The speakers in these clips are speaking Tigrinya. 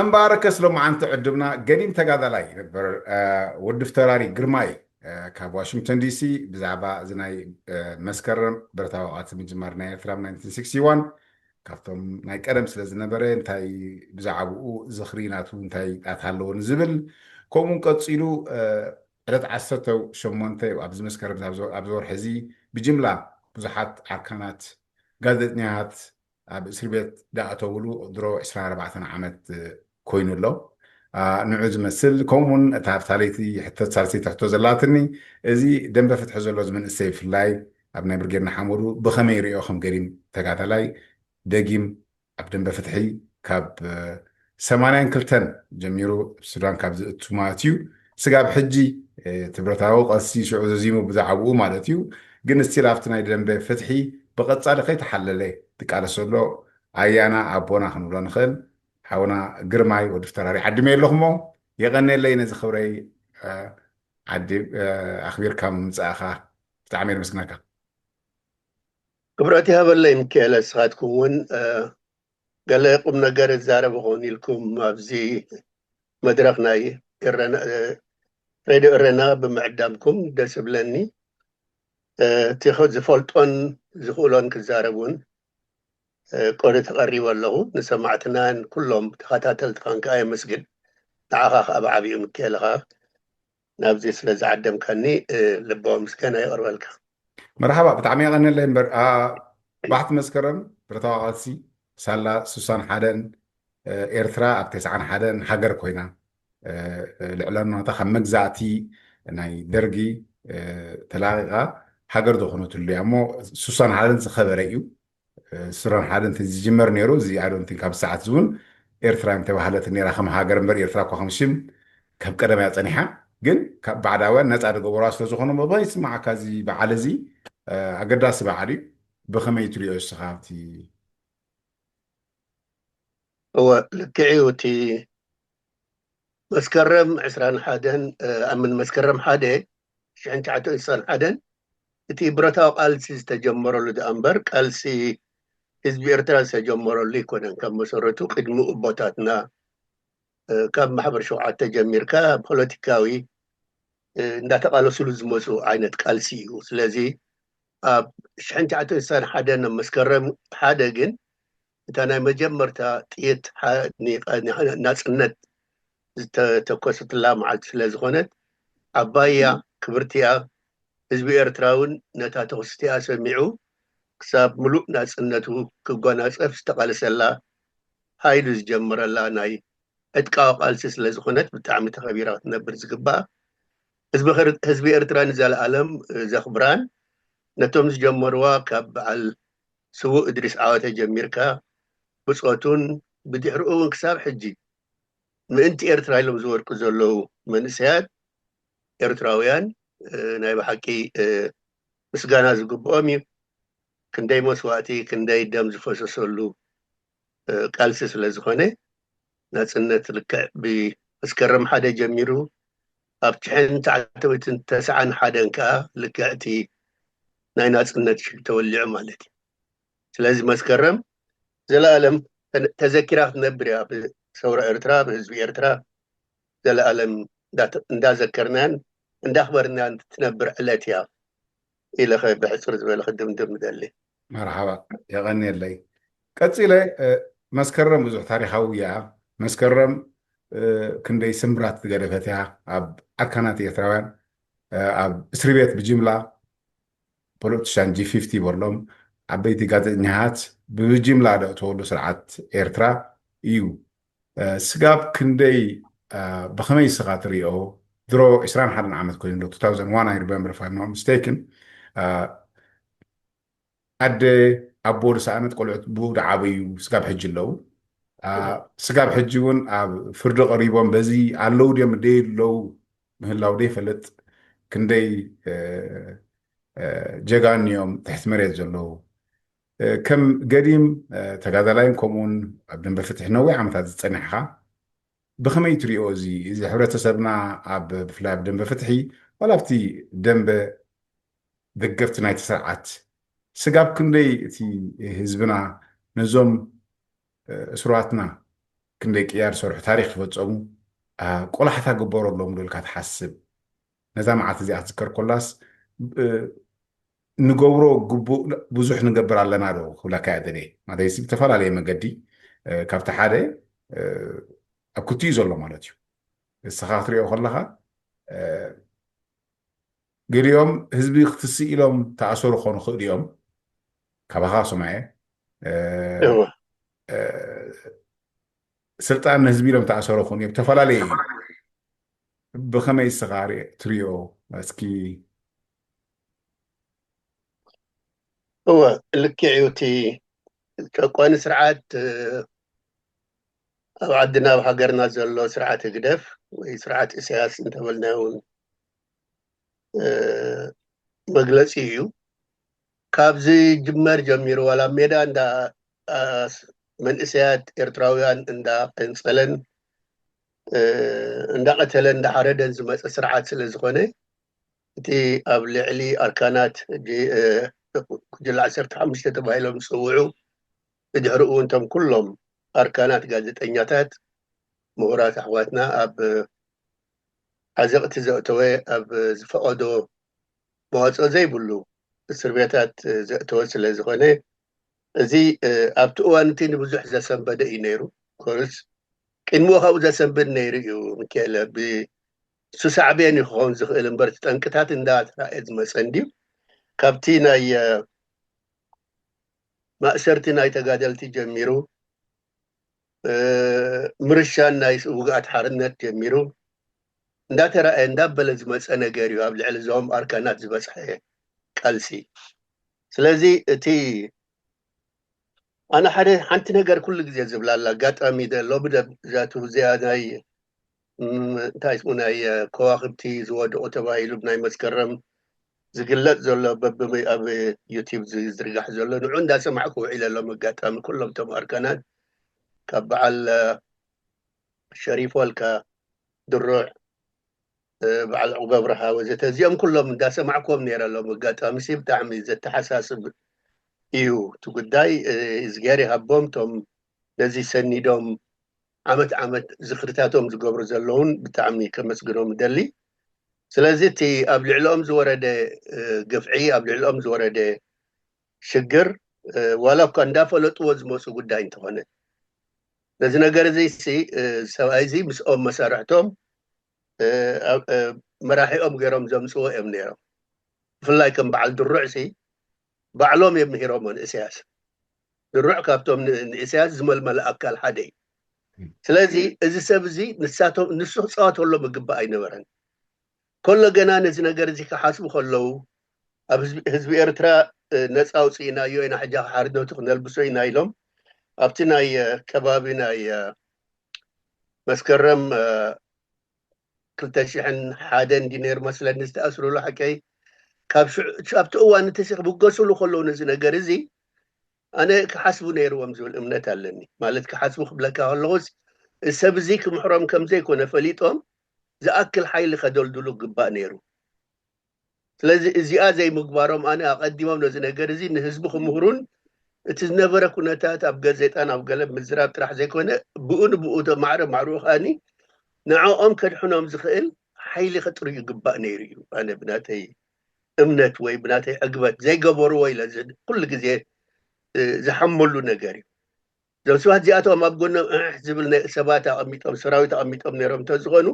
እምበኣርከስ ሎማዓንቲ ዕድምና ገዲም ተጋዳላይ ነበር ወዲ ፍተራሪ ግርማይ ካብ ዋሽንግተን ዲሲ ብዛዕባ እዚ ናይ መስከረም ብረታዊ ቃልሲ ምጅማር ናይ ኤርትራ ናይንቲን ሲክስቲ ዋን ካብቶም ናይ ቀደም ስለ ዝነበረ እንታይ ብዛዕባኡ ዝኽሪ ናቱ እንታይ ጣት ኣለዎ ንዝብል ከምኡውን ቀፂሉ ዕለት ዓሰርተ ሸሞንተ ኣብዚ መስከረም ኣብዚ ወርሒ እዚ ብጅምላ ብዙሓት ኣርካናት ጋዜጠኛታት ኣብ እስሪ ቤት ዳኣተውሉ ድሮ ዕስራን ኣርባዕተን ዓመት ኮይኑ ኣሎ። ንዑ ዝመስል ከምኡውን እታ ኣብታ ለይቲ ሕቶ ሳልሰይቲ ሕቶ ዘላትኒ እዚ ደንበ ፍትሒ ዘሎ ዝመንእሰይ ብፍላይ ኣብ ናይ ብርጌድ ንሓመዱ ብኸመይ ሪኦ ከም ገዲም ተጋዳላይ ደጊም ኣብ ደንበ ፍትሒ ካብ ሰማንያን ክልተን ጀሚሩ ኣብ ሱዳን ካብ ዝእቱ ማለት እዩ። ስጋብ ሕጂ እቲ ብረታዊ ቀሲ ሽዑ ዘዚሙ ብዛዕባኡ ማለት እዩ። ግን ስቲል ኣብቲ ናይ ደንበ ፍትሒ ብቐጻሊ ከይተሓለለ ትቃለስ ዘሎ ኣያና ኣቦና ክንብሎ ንኽእል ሓውና ግርማይ ወዲ ፍተራሪ ዓድመ ኣለኹሞ የቐነለይ ነዚ ክብረይ ዓዲ ኣኽቢርካ ምምፃእኻ ብጣዕሚ የመስግነካ። ክብረት ይሃበለይ ምክኤለ፣ ንስኻትኩም እውን ገለ ቁም ነገር እዛረብ ኾን ኢልኩም ኣብዚ መድረኽ ናይ ሬድዮ እረና ብምዕዳምኩም ደስ ብለኒ። እቲ ዝፈልጦን ዝኽእሎን ክዛረብ እውን ቆሪ ተቐሪቡ ኣለኹ። ንሰማዕትናን ኩሎም ተኸታተልትኻን ከዓ የመስግን። ንዓኻ ከዓ ብዓብዩ ምክኤልኻ ናብዚ ስለ ዝዓደምካኒ ልባዊ ምስጋና የቕርበልካ። መርሓባ፣ ብጣዕሚ የቐንለይ። እምበር ባሕቲ መስከረም ብረታዊ ቃልሲ ሳላ ስሳን ሓደን ኤርትራ ኣብ ተስዓን ሓደን ሃገር ኮይና ልዕለናታ ካብ መግዛእቲ ናይ ደርጊ ተላቂቃ ሃገር ዝኾነትሉ እያ እሞ ስሳን ሓደን ዝኸበረ እዩ። ስራን ሓደ እንተ ዝጅመር ነይሩ እዚ ኣዶንቲን ካብ ሰዓት እውን ኤርትራ እንተባህለት ነራ ከም ሃገር እምበር ኤርትራ እኳ ከም ሽም ካብ ቀደም እያ ፀኒሓ። ግን ካብ ባዕዳውያን ነፃ ዝገበሯ ስለዝኾኑ መባይ ስማዓካ እዚ በዓል እዚ ኣገዳሲ በዓል እዩ። ብኸመይ ትሪኦ እስኻ ኣብቲ እወ ልክዕ እዩ። እቲ መስከረም ዕስራን ሓደን ኣምን መስከረም ሓደ ሽሕን ትሽዓተ ስሳን ሓደን እቲ ብረታዊ ቃልሲ ዝተጀመረሉ ደኣ እምበር ቃልሲ ህዝቢ ኤርትራ ዝተጀመረሉ ኣይኮነን። ካብ መሰረቱ ቅድሚ ኣቦታትና ካብ ማሕበር ሸውዓተ ጀሚርካ ፖለቲካዊ እንዳተቃለስሉ ዝመፁ ዓይነት ቃልሲ እዩ። ስለዚ ኣብ ሽሕን ትሽዓተ ስሳን ሓደን ኣብ መስከረም ሓደ ግን እታ ናይ መጀመርታ ጥይት ናፅነት ዝተተኮሰትላ መዓልቲ ስለ ዝኾነት ዓባያ ክብርቲያ ህዝቢ ኤርትራ እውን ነታ ተኹስቲኣ ሰሚዑ ክሳብ ምሉእ ናፅነቱ ክጎናፀፍ ዝተቃለሰላ ሓይሉ ዝጀመረላ ናይ ዕጥቃዊ ቃልሲ ስለ ዝኾነት ብጣዕሚ ተኸቢራ ክትነብር ዝግባእ ህዝቢ ኤርትራ ንዘለኣለም ዘኽብራን ነቶም ዝጀመርዋ ካብ በዓል ስዉእ እድሪስ ዓወተ ጀሚርካ ብፆቱን ብድሕሪኡ እውን ክሳብ ሕጂ ምእንቲ ኤርትራ ኢሎም ዝወድቁ ዘለዉ መንእሰያት ኤርትራውያን ናይ ብሓቂ ምስጋና ዝግብኦም እዩ። ክንደይ መስዋእቲ ክንደይ ደም ዝፈሰሰሉ ቃልሲ ስለ ዝኾነ ናፅነት ልክዕ ብመስከረም ሓደ ጀሚሩ ኣብ ትሽዓተ ሚእትን ተስዓን ሓደን ከዓ ልክዕ እቲ ናይ ናፅነት ሽግ ተወሊዑ ማለት እዩ። ስለዚ መስከረም ዘለኣለም ተዘኪራ ክትነብር እያ ብሰውራ ኤርትራ ብህዝቢ ኤርትራ ዘለኣለም እንዳዘከርናን እንዳኽበርናን ትነብር ዕለት እያ ኢለ ብሕፅር ዝበለ ክድምድም እደሊ። መርሓባ የቐንየለይ። ቀፂለ መስከረም ብዙሕ ታሪኻዊ እያ። መስከረም ክንደይ ስምብራት ዝገደፈት እያ። ኣብ ኣርካናት ኤርትራውያን ኣብ እስሪ ቤት ብጅምላ ፖለቲሻን ጂ ፊፍቲ ይበሎም ዓበይቲ ጋዜጠኛታት ብጅምላ ዘእተወሉ ስርዓት ኤርትራ እዩ። ስጋብ ክንደይ ብኸመይ ስኻ ትሪኦ? ድሮ ዕስራን ሓደን ዓመት ኮይኑ ኣሎ two thousand one I remember if I'm not mistaken ኣደ ኣቦ ዝሰኣነት ቆልዑት ብኡ ዝዓበዩ ስጋብ ሕጂ ኣለዉ። ስጋብ ሕጂ እውን ኣብ ፍርዲ ቀሪቦም በዚ ኣለዉ ድዮም ደይ ኣለዉ ምህላው ደይ ፈልጥ ክንደይ ጀጋን እዮም ትሕቲ መሬት ዘለዉ። ከም ገዲም ተጋዳላይን ከምኡውን ኣብ ደንበ ፍትሒ ነዊሕ ዓመታት ዝፀናሕኻ ብኸመይ ትሪኦ እዚ እዚ ሕብረተሰብና ኣብ ብፍላይ ኣብ ደንበ ፍትሒ ዋላ ኣብቲ ደንበ ደገፍቲ ናይቲ ስርዓት ስጋብ ክንደይ እቲ ህዝብና ነዞም እሱራትና ክንደይ ቅያ ዝሰርሑ፣ ታሪኽ ዝፈጸሙ፣ አ፣ ቆላሕታ ግበረሎም ዶ ኢልካ ትሓስብ? ነዛ መዓልቲ እዚኣ ክትዝከር ኮላስ፣ እ፣ ንገብሮ ግቡእ ብዙሕ ንገብር ኣለና ዶ ክብለካ እየ ደልየ። ማለት ብዝተፈላለየ መገዲ፣ እ፣ ካብቲ ሓደ፣ እ፣ ኣብ ክልቲኡ ዘሎ ማለት እዩ። ንስኻ ክትሪኦ ከለኻ፣ እ፣ ገሊኦም ህዝቢ ክትስእ ኢሎም ተኣሰሩ ክኾኑ ይኽእሉ እዮም። ካባኻ ክሰምዖ እየ። እ፣ እወ። እ፣ ስልጣን ንህዝቢ ኢሎም ተኣሰሩ ክኾኑ እዮም። ተፈላለየ እዩ። ብኸመይ ንስኻ ርእ-፣ ትሪኦ? እስኪ እወ፣ ልክዕ እዩ። እቲ ጨቋኒ ስርዓት፣ እ፣ ኣብ ዓድና፣ ኣብ ሃገርና ዘሎ ስርዓት ህግደፍ ወይ ስርዓት ኢሳያስ እንተበልና እውን፣ እ፣ መግለጺ እዩ። ካብ ዝጅመር ጀሚሩ፣ ዋላ ሜዳ እንዳ፣ አ፣ መንእሰያት ኤርትራውያን እንዳቀንጸለን፣ እ፣ እንዳቀተለን እንዳሓረደን ዝመጸ ስርዓት ስለ ዝኾነ፣ እቲ ኣብ ልዕሊ ኣርካናት፣ ጂ-፣ እ፣ ጉጅለ ዓሰርተ ሓሙሽተ ተባሂሎም ዝጽውዑ፣ ብድሕሪኡ እንቶም ኩሎም ኣርካናት ጋዜጠኛታት፣ ምሁራት ኣሕዋትና ኣብ ዓዘቕቲ ዘእተወ፣ ኣብ ዝፈቐዶ መዋጽኦ ዘይብሉ እስር ቤታት ዘእተወ ስለ ዝኾነ፣ እዚ፣ እ፣ ኣብቲ እዋን እቲ ንብዙሕ ዘሰንበደ እዩ ነይሩ። ኮርስ ቅድሚኡ ካብኡ ዘሰንብድ ነይሩ እዩ። ሚካኤል፣ ብሱ ሳዕቤን እዩ ክኸውን ዝኽእል እምበር፣ እቲ ጠንቅታት እንዳተራእየ ዝመጸ እንድዩ። ካብቲ ናይ፣ እ፣ ማእሰርቲ ናይ ተጋደልቲ ጀሚሩ፣ እ፣ ምርሻን ናይ ውግኣት ሓርነት ጀሚሩ፣ እንዳተራእየ እንዳበለ ዝመጸ ነገር እዩ ኣብ ልዕሊ እዞም ኣርካናት ዝበጽሐ ቃልሲ። ስለዚ እቲ ኣነ ሓደ፣ ሓንቲ ነገር ኩሉ ግዜ ዝብላ ኣላ፣ ኣጋጣሚ ደ-፣ ሎሚ ደ-፣ ዛቱ እዚኣ ናይ፣ ም፣ እንታይ ስሙ፣ ናይ፣ እ፣ ከዋኽብቲ ዝወድቑ ተባሂሉ ብናይ መስከረም ዝግለጽ ዘሎ፣ በብ-፣ ኣብ ዩቲዩብ ዝ-፣ ዝዝርጋሕ ዘሎ፣ ንዑ እንዳሰማዕኩ ውዒለ። ሎም ኣጋጣሚ ኩሎም እቶም ኣርካናት፣ ካብ በዓል፣ እ፣ ሸሪፎ ኣልካ፣ ድሩዕ፣ እ፣ በዓል ዑቕበ ኣብርሃ ወዘተ፣ እዚኦም ኩሎም እንዳሰማዕኩዎም ነይረ። ሎም ኣጋጣሚ ሲ ብጣዕሚ ዘተሓሳስብ እዩ እቲ ጉዳይ። እ፣ እዝግሄር ይሃቦም፣ እቶም ነዚ ሰኒዶም ዓመት ዓመት ዝኽርታቶም ዝገብሩ ዘለውን ብጣዕሚ ከመስግኖም እደሊ። ስለዚ እቲ ኣብ ልዕሊኦም ዝወረደ፣ እ፣ ግፍዒ፣ ኣብ ልዕሊኦም ዝወረደ ሽግር፣ እ፣ ዋላ እኳ እንዳፈለጥዎ ዝመፁ ጉዳይ እንተኾነ፣ ነዚ ነገር እዚ ሲ፣ እ፣ ሰብኣይ እዚ ምስኦም መሳርሕቶም፣ እ፣ ኣብ፣ እ፣ መራሒኦም ገይሮም ዘምፅዎ እዮም ነይሮም። ብፍላይ ከም በዓል ድሩዕ ሲ ባዕሎም እዮም ምሂሮሞ ንእስያስ። ድሩዕ ካብቶም ን-፣ ንእስያስ ዝመልመለ ኣካል ሓደ እዩ። ስለዚ እዚ ሰብ እዚ ንሳቶም፣ ንሱ ክፃወተሎም ይግባእ ኣይነበረን። ከሎ ገና ነዚ ነገር እዚ ክሓስቡ ከለዉ፣ ኣብ ህዝቢ፣ ህዝቢ ኤርትራ፣ እ፣ ነፃ ኣውፅእናዮ ኢና፣ ሕጂ ሓርነቱ ክነልብሶ ኢና ኢሎም፣ ኣብቲ ናይ፣ እ፣ ከባቢ ናይ፣ እ፣ መስከረም፣ እ፣ ክልተ ሽሕን ሓደን እንድዩ ነይሩ መስለኒ ዝተኣስሩሉ፣ ሓቀይ። ካብ ሽዑ፣ ኣብቲ እዋን እቲ ሲ ክብገሱሉ ከለዉ ነዚ ነገር እዚ፣ ኣነ ክሓስቡ ነይርዎም ዝብል እምነት ኣለኒ። ማለት ክሓስቡ ክብለካ ከለኹስ፣ እዚ ሰብ እዚ ክምሕሮም ከም ዘይኮነ ፈሊጦም፣ ዝኣክል ሓይሊ ከደልድሉ ግባእ ነይሩ። ስለዚ እዚኣ ዘይምግባሮም፣ ኣነ ኣቐዲሞም ነዚ ነገር እዚ ንህዝቢ ክምህሩን፣ እቲ ዝነበረ ኩነታት ኣብ ጋዜጣን ኣብ ገለ ምዝራብ ጥራሕ ዘይኮነ፣ ብኡ ንብኡ ተ-፣ ማዕረ ማዕርኡ ከኣኒ ንዕኦም ከድሕኖም ዝኽእል ሓይሊ ከጥርዩ ይግባእ ነይሩ እዩ። ኣነ ብናተይ እምነት ወይ ብናተይ ዕግበት ዘይገበርዎ ኢለ ዝ-፣ ኩሉ ግዜ፣ እ፣ ዝሓመሉ ነገር እዩ። እዞም ሰባት እዚኣቶም ኣብ ጎኖም እሕ ዝብል ናይ ሰባት ኣቐሚጦም፣ ሰራዊት ኣቐሚጦም ነይሮም እንተዝኾኑ፣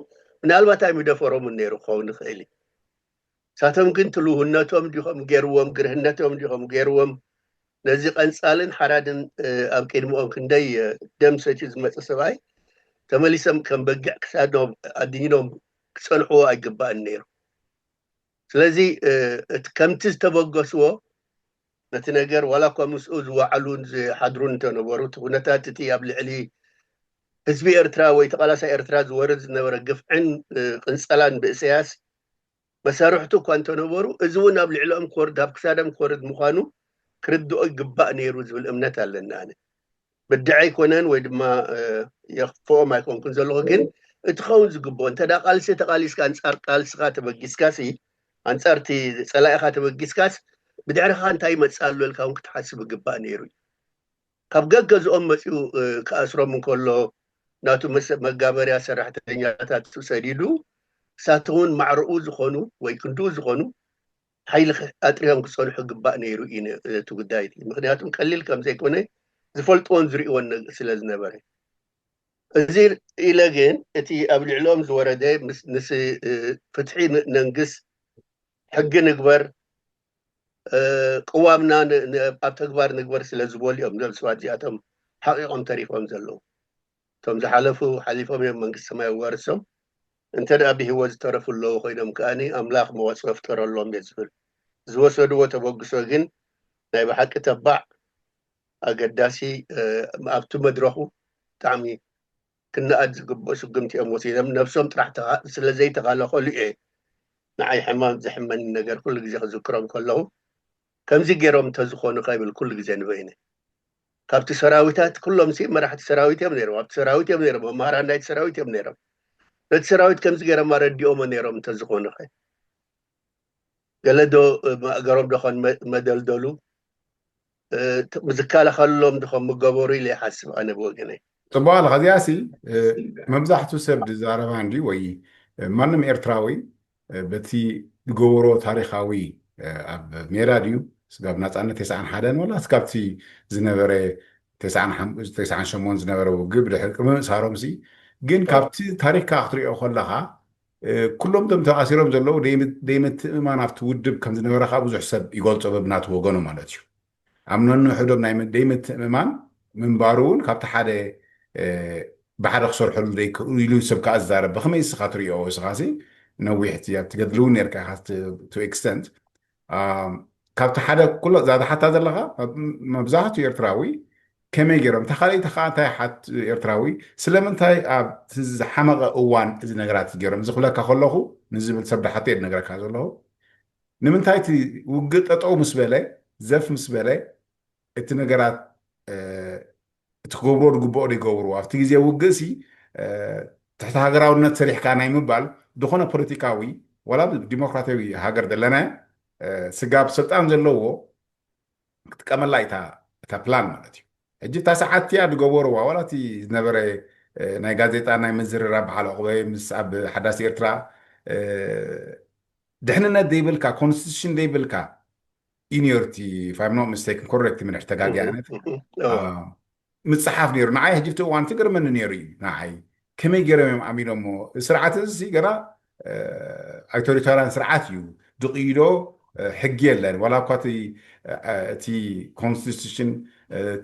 ምናልባት ኣይምደፈሮምን ነይሩ ክኸውን ይኽእል እዩ። ንሳቶም ግን ትልውህነቶም ዲኹም ገይርዎም፣ ግርህነቶም ዲኹም ገይርዎም፣ ነዚ ቀንጻልን ሓራድን፣ እ፣ ኣብ ቅድሚኦም ክንደይ፣ እ፣ ደም ሰትዩ ዝመጸ ሰብኣይ ተመሊሶም ከም በጊዕ ክሳዶም ኣድኒኖም ክጸንሕዎ ኣይግባእን ነይሩ። ስለዚ፣ እ፣ እቲ ከምቲ ዝተበገስዎ ነቲ ነገር፣ ዋላ እኳ ምስኡ ዝወዓሉን ዝሓድሩን እንተነበሩ፣ እቲ ኩነታት እቲ ኣብ ልዕሊ ህዝቢ ኤርትራ ወይ ተቓላሳይ ኤርትራ ዝወርድ ዝነበረ ግፍዕን፣ እ፣ ቅንጸላን ብእሰያስ መሳርሕቱ እኳ እንተነበሩ፣ እዚ እውን ኣብ ልዕሊኦም ክወርድ፣ ኣብ ክሳዶም ክወርድ ምዃኑ ክርድኦ ይግባእ ነይሩ ዝብል እምነት ኣለኒ ኣነ። ብድዐ ኣይኮነን ወይ ድማ፣ እ፣ የኽፍኦም ኣይኮንኩን ዘለኹ፣ ግን እቲ ኸውን ዝግብኦ፣ እንተ ደኣ ቃልሲ ተቓሊስካ፣ ኣንጻር ቃልስኻ ተበጊስካሲ፣ ኣንጻር እቲ ጸላኢኻ ተበጊስካስ፣ ብድሕርኻ እንታይ ይመጽእ ኣሎ ኢልካ እውን ክትሓስብ ይግባእ ነይሩ እዩ። ካብ ገገዝኦም መጺኡ፣ እ፣ ክኣስሮም እንከሎ፣ ናቱ መሰ- መጋበርያ ሰራሕተኛታቱ ሰዲዱ፣ እሳት እውን ማዕረኡ ዝኾኑ ወይ ክንድኡ ዝኾኑ ሓይሊ ኣጥሪዮም ክፀንሑ ግባእ ነይሩ እዩ። እቲ ጉዳይ እቲ ምክንያቱም ቀሊል ከም ዘይኮነ ዝፈልጥዎን ዝርእዎን ስለ ዝነበረ፣ እዚ ኢለ ግን እቲ ኣብ ልዕሎም ዝወረደ ምስ ፍትሒ ነንግስ፣ ሕጊ ንግበር፣ ቅዋምና ኣብ ተግባር ንግበር ስለ ዝበሉ እዮም እዞም ሰባት እዚኣቶም ሓቒቖም ተሪፎም ዘለዉ። እቶም ዝሓለፉ ሓሊፎም እዮም መንግስቲ ሰማይ ወርሶም። እንተ ደኣ ብህይወት ዝተረፉ ኣለዉ ኮይኖም ከኣኒ ኣምላኽ መዋፅኦ ፍጠረሎም እየ ዝብል። ዝወሰድዎ ተበግሶ ግን ናይ ብሓቂ ተባዕ ኣገዳሲ ኣብቲ መድረኹ ብጣዕሚ ክነኣድ ዝግብኦ ስጉምቲ እዮም ወሲዶም። ነብሶም ጥራሕ ስለዘይተኸላኸሉ እየ ንዓይ ሕማም ዘሕመኒ ነገር ኩሉ ግዜ ክዝክሮም ከለኹ ከምዚ ገይሮም እንተዝኾኑ ከይብል ኩሉ ግዜ ንበይነ ካብቲ ሰራዊታት ኩሎም ሲ መራሕቲ ሰራዊት እዮም ነይሮም ኣብቲ ሰራዊት እዮም ነይሮም መማህራን ናይቲ ሰራዊት እዮም ነይሮም ነቲ ሰራዊት ከምዚ ገይሮም ኣረዲኦሞ ነይሮም እንተዝኾኑ ኸ ገለ ዶ ማእገሮም ዶ ኾን መደልደሉ ዝከላኸልሎም ዶ ኾን ምገበሩ ኢለ ይሓስብ ኣነ ብወገነይ። ፅቡቅ ኣለኻ። እዚኣ ሲ መብዛሕትኡ ሰብ ዝዛረባ እንዲ ወይ ማንም ኤርትራዊ በቲ ዝገበሮ ታሪኻዊ ኣብ ሜዳ ድዩ ስጋብ ናፃነት ተስዓን ሓደን ወላ ስጋብቲ ዝነበረ ተስዓን ሸሞን ዝነበረ ውግእ ብድሕሪ ቅድሚ ምእሳሮም ሲ ግን ካብቲ ታሪክ ከዓ ክትሪኦ ከለኻ ኩሎም ቶም ተኣሲሮም ዘለዉ ደይምትእምማን ኣብቲ ውድብ ከም ዝነበረ ከዓ ብዙሕ ሰብ ይገልፆ በብናቱ ወገኑ ማለት እዩ። ኣብ ነንሕዶም ናይ ደይምትእምማን ምንባሩ እውን ካብቲ ሓደ ብሓደ ክሰርሐሉ ዘይክእሉ ኢሉ ሰብ ከዓ ዝዛረብ ብከመይ እስኻ ትሪኦ እስኻሲ ነዊሕ ትገድል እውን ነርካ ኢኻ to extent ካብቲ ሓደ ኩሎ እዛ ዝሓታ ዘለኻ መብዛሕትኡ ኤርትራዊ ከመይ ገይሮም እታ ካልኣይቲ ከዓ እንታይ ሓት ኤርትራዊ ስለምንታይ ኣብ ዝሓመቐ እዋን እዚ ነገራት ገይሮም ዝኽብለካ ከለኹ ንዝብል ሰብ ድሓተ እየ ዝነግረካ ዘለኹ ንምንታይ እቲ ውግእ ጠጠው ምስ በለ ዘፍ ምስ በለ እቲ ነገራት እቲ ክገብርዎ ዝግብኦ ይገብርዎ ኣብቲ ግዜ ውግእ ሲ ትሕቲ ሃገራውነት ሰሪሕካ ናይ ምባል ዝኾነ ፖለቲካዊ ዋላ ዲሞክራሲያዊ ሃገር ዘለና ስጋብ ስልጣን ዘለዎ ክጥቀመላ እታ ፕላን ማለት እዩ ሕጂ እታ ሰዓት እቲኣ ዝገበርዋ ዋላ እቲ ዝነበረ ናይ ጋዜጣ ናይ ምዝርራብ በዓል ዕቑበይ ምስ ኣብ ሓዳስ ኤርትራ ድሕንነት ዘይብልካ ኮንስቲቱሽን ዘይብልካ ኢኒዮርቲ ፋም ኖ ሚስቴክን ኮሬክት ምንሕ ተጋጊ ኣነት ምፅሓፍ ነይሩ ንዓይ ሕጂ እቲ እዋን ትግርመኒ ነይሩ እዩ ንዓይ ከመይ ገይሮም እዮም ኣሚኖሞ ስርዓት እዚ ገና ኣውቶሪታርያን ስርዓት እዩ ዝቕይዶ ሕጊ የለን ዋላ እኳ እቲ ኮንስቲቱሽን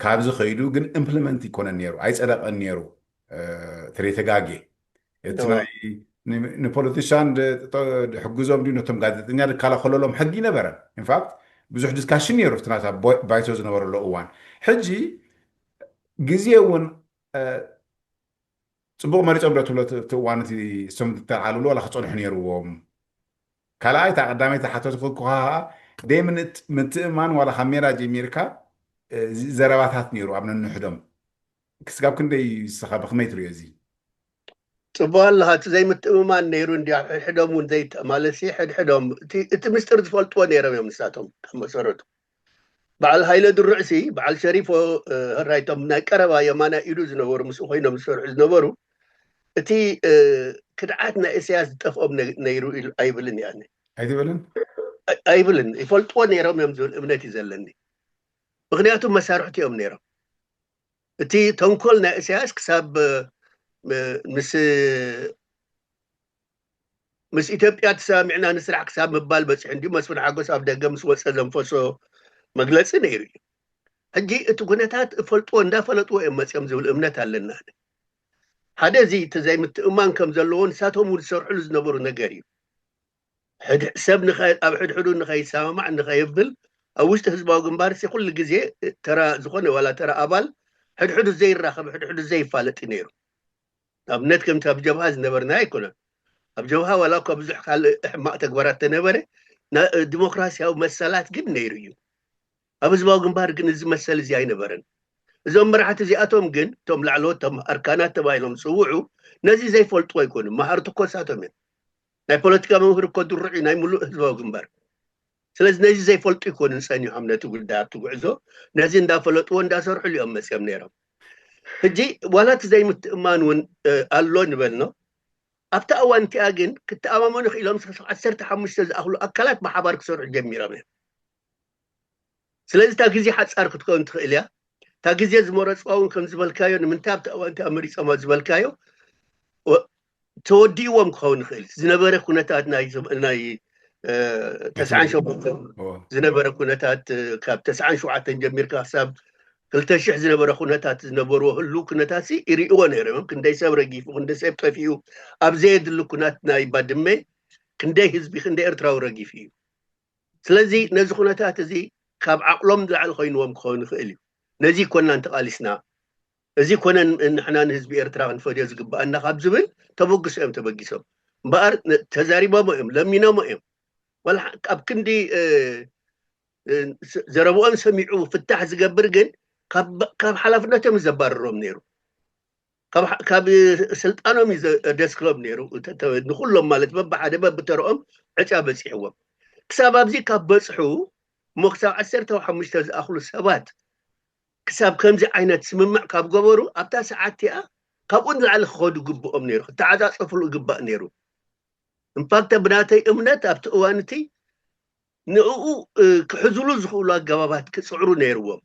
ካብዚ ከይዱ ግን ኢምፕሊመንት ይኮነን ነይሩ ኣይፀደቀን ነይሩ ተደይተጋጌ እቲ ናይ ንፖለቲሻን ሕግዞም ድዩ ነቶም ጋዜጠኛ ዝከላኸለሎም ሕጊ ነበረ ኢንፋክት ብዙሕ ዲስካሽን ነይሩ ፍትናታ ባይቶ ዝነበረሉ እዋን ሕጂ ግዜ እውን ፅቡቅ መሪፆም ዶ ትብሎ እቲ እዋን እቲ እሶም ተዓልሉ ዋላ ክፀንሑ ነይርዎም ካልኣይ እታ ቀዳመይቲ ሓተትኩ ከ ደይ ምትእማን ዋላ ካብ ሜዳ ጀሚርካ ዘረባታት ነይሩ ኣብ ነንሕዶም ክስጋብ ክንደይ ስኻ ብክመይ ትሪኦ እዚ ፅቡቅ ኣለካ እቲ ዘይምትእምማን ነይሩ እንዲ ሕድሕዶም እውን ዘይተ ማለት ሕድሕዶም እቲ ምስጢር ዝፈልጥዎ ነይሮም እዮም ንሳቶም ካብ መሰረቱ በዓል ሃይለ ድሩዕሲ በዓል ሸሪፎ ህራይቶም ናይ ቀረባ የማና ኢዱ ዝነበሩ ምስኡ ኮይኖም ዝሰርሑ ዝነበሩ እቲ ክድዓት ናይ እስያስ ዝጠፍኦም ነይሩ ኣይብልን እያ ኣይትብልን ኣይብልን ይፈልጥዎ ነይሮም እዮም ዝብል እምነት እዩ ዘለኒ ምክንያቱ መሳርሕቲ እዮም ነይሮም እቲ ተንኮል ናይ እስያስ ክሳብ ምስ ምስ ኢትዮጵያ ተሰማሚዕና ንስራሕ ክሳብ ምባል በፂሑ እንዲ መስፍን ሓጎስ ኣብ ደገ ምስ ወፀ ዘንፈሶ መግለፂ ነይሩ እዩ ሕጂ እቲ ኩነታት እፈልጥዎ እንዳፈለጥዎ እዮም መፅኦም ዝብል እምነት ኣለና ሓደ እዚ እቲ ዘይምትእማን ከም ዘለዎ ንሳቶም እውን ዝሰርሕሉ ዝነበሩ ነገር እዩ ሰብ ኣብ ሕድሕዱ ንኸይሰማማዕ ንኸይብል ኣብ ውሽጢ ህዝባዊ ግንባር ሲ ኩሉ ግዜ ተራ ዝኾነ ዋላ ተራ ኣባል ሕድሕዱ ዘይራኸብ ሕድሕዱ ዘይፋለጥ እዩ ነይሩ ኣብነት ከምቲ ኣብ ጀብሃ ዝነበርና ኣይኮነን ኣብ ጀብሃ ዋላ እኳ ብዙሕ ካልእ ሕማቕ ተግባራት ተነበረ ዲሞክራሲያዊ መሰላት ግን ነይሩ እዩ ኣብ ህዝባዊ ግንባር ግን እዚ መሰል እዚ ኣይነበረን እዞም መራሕቲ እዚኣቶም ግን እቶም ላዕለዎት ኣርካናት ተባሂሎም ዝፅውዑ ነዚ ዘይፈልጡ ኣይኮኑ መሃርቲ እኮ እሳቶም እዮም ናይ ፖለቲካ መምህር እኮ ድሩዕ ናይ ሙሉእ ህዝባዊ ግንባር ስለዚ ነዚ ዘይፈልጡ ይኮኑ ዝፀኒሖም ነቲ ጉዳይ ኣብቲ ጉዕዞ ነዚ እንዳፈለጥዎ እንዳሰርሕሉ እዮም መፅኦም ነይሮም ሕጂ ዋላ እቲ ዘይምትእማን እውን ኣሎ ንበልኖ። ኣብታ እዋን እቲኣ ግን ክተኣማመኑ ክኢሎም ዓሰርተ ሓሙሽተ ዝኣኽሉ ኣካላት ብሓባር ክሰርሑ ጀሚሮም እዮም። ስለዚ እታ ግዜ ሓፃር ክትከውን ትኽእል እያ። እታ ግዜ ዝመረፅዋ እውን ከም ዝበልካዮ ንምንታይ ኣብቲ እዋን እቲኣ መሪፆማ ዝበልካዮ ተወዲእዎም ክኸውን ይኽእል ዝነበረ ኩነታት ናይ ተስዓን ሸሞንተን ዝነበረ ኩነታት ካብ ተስዓን ሸውዓተን ጀሚርካ ክሳብ ክልተ ሽሕ ዝነበረ ኩነታት ዝነበርዎ ህሉ ኩነታት ይርእዎ ነይሮም። ክንደይ ሰብ ረጊፉ፣ ክንደይ ሰብ ጠፊኡ፣ ኣብ ዘየድሊ ኩናት ናይ ባድመ ክንደይ ህዝቢ ክንደይ ኤርትራዊ ረጊፉ እዩ። ስለዚ ነዚ ኩነታት እዚ ካብ ዓቕሎም ንላዕሊ ኮይንዎም ክኸውን ይኽእል እዩ። ነዚ ኮና እንተቓሊስና፣ እዚ ኮነ ንሕና ንህዝቢ ኤርትራ ክንፈድዮ ዝግባኣና ካብ ዝብል ተበግሶ እዮም ተበጊሶም። እምበኣር ተዛሪቦሞ እዮም፣ ለሚኖሞ እዮም። ዋላ ኣብ ክንዲ ዘረብኦም ሰሚዑ ፍታሕ ዝገብር ግን ካብ ሓላፍነቶም ዘባርሮም ነይሩ። ካብ ስልጣኖም እዩ ዘደስክሎም ነይሩ። ንኩሎም ማለት በብሓደ በብተረኦም ዕጫ በፂሕዎም። ክሳብ ኣብዚ ካብ በፅሑ እሞ ክሳብ ዓሰርተ ሓሙሽተ ዝኣኽሉ ሰባት ክሳብ ከምዚ ዓይነት ስምምዕ ካብ ገበሩ ኣብታ ሰዓት እቲኣ ካብኡ ንላዕሊ ክኸዱ ግብኦም ነይሩ፣ ክተዓፃፀፍሉ ይግባእ ነይሩ። ኢንፋክት ብናተይ እምነት ኣብቲ እዋን እቲ ንዕኡ ክሕዝሉ ዝኽእሉ ኣገባባት ክፅዕሩ ነይርዎም።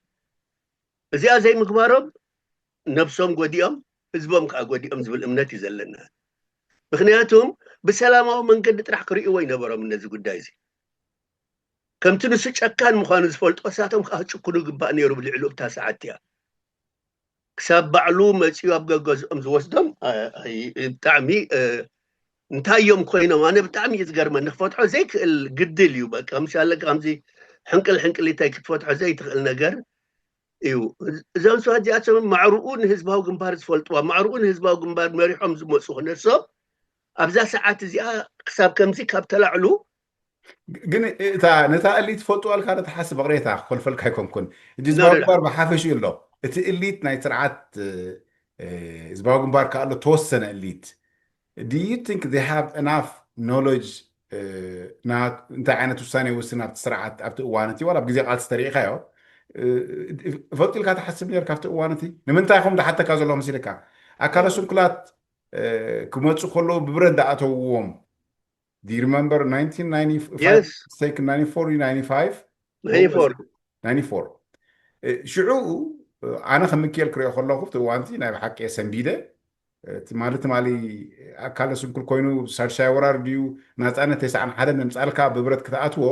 እዚኣ ዘይምግባሮም ነብሶም ጎዲኦም ህዝቦም ከዓ ጎዲኦም ዝብል እምነት እዩ ዘለና። ምክንያቱም ብሰላማዊ መንገዲ ጥራሕ ክርእይዎ ይነበሮም ነዚ ጉዳይ እዚ። ከምቲ ንሱ ጨካን ምዃኑ ዝፈልጦ እሳቶም ከዓ ክጭክኑ ይግባእ ነይሩ ብልዕሉ እብታ ሰዓት እያ። ክሳብ ባዕሉ መፂኡ ኣብ ገገዝኦም ዝወስዶም ብጣዕሚ እንታይ እዮም ኮይኖም? ኣነ ብጣዕሚ እዩ ዝገርመኒ። ክፈትሖ ዘይክእል ግድል እዩ። በቃ ምሻለ ከምዚ ሕንቅል ሕንቅሊታይ ክትፈትሖ ዘይትኽእል ነገር እዩ። እዞም ሰባት እዚኣቶም ማዕርኡ ንህዝባዊ ግንባር ዝፈልጥዋ፣ ማዕርኡ ንህዝባዊ ግንባር መሪሖም ዝመፁ ክነሶም ኣብዛ ሰዓት እዚኣ ክሳብ ከምዚ ካብ ተላዕሉ ግን እታ ነታ እሊት ፈልጥዋ ኢልካ ነትሓስብ በቕሬታ ክኮልፈልካ ኣይኮንኩን። እዚ ህዝባዊ ግንባር ብሓፈሽኡ ኣሎ። እቲ እሊት ናይ ስርዓት ህዝባዊ ግንባር ከኣሎ ተወሰነ እሊት do you think they have enough knowledge እንታይ ዓይነት ውሳኔ ይውስን ኣብቲ ስርዓት ኣብቲ እዋን እቲ ዋላ ኣብ ግዜ ቃልሲ ተሪኢኻዮ ፈልጡ ኢልካ ትሓስብ ነርካ ኣብቲ እዋን እቲ? ንምንታይ ኹም ዝሓተካ ዘለኹ መሲልካ ኣካለ ስንኩላት ክመፁ ከለዉ ብብረት ዝኣተውዎም do you remember nineteen ninety-five? Yes. Mistake ninety-four, ninety-five? ninety-four. ninety-four. ሽዑ ኣነ ከም ምክኤል ክሪኦ ከለኹ እቲ እዋንቲ ናይ ብሓቂ ሰንቢደ እቲ ማለት ትማሊ ኣካለ ስንኩል ኮይኑ ሳልሻይ ወራር ድዩ ናፃነት ተስዓን ሓደ ምምፃልካ ብብረት ክትኣትዎ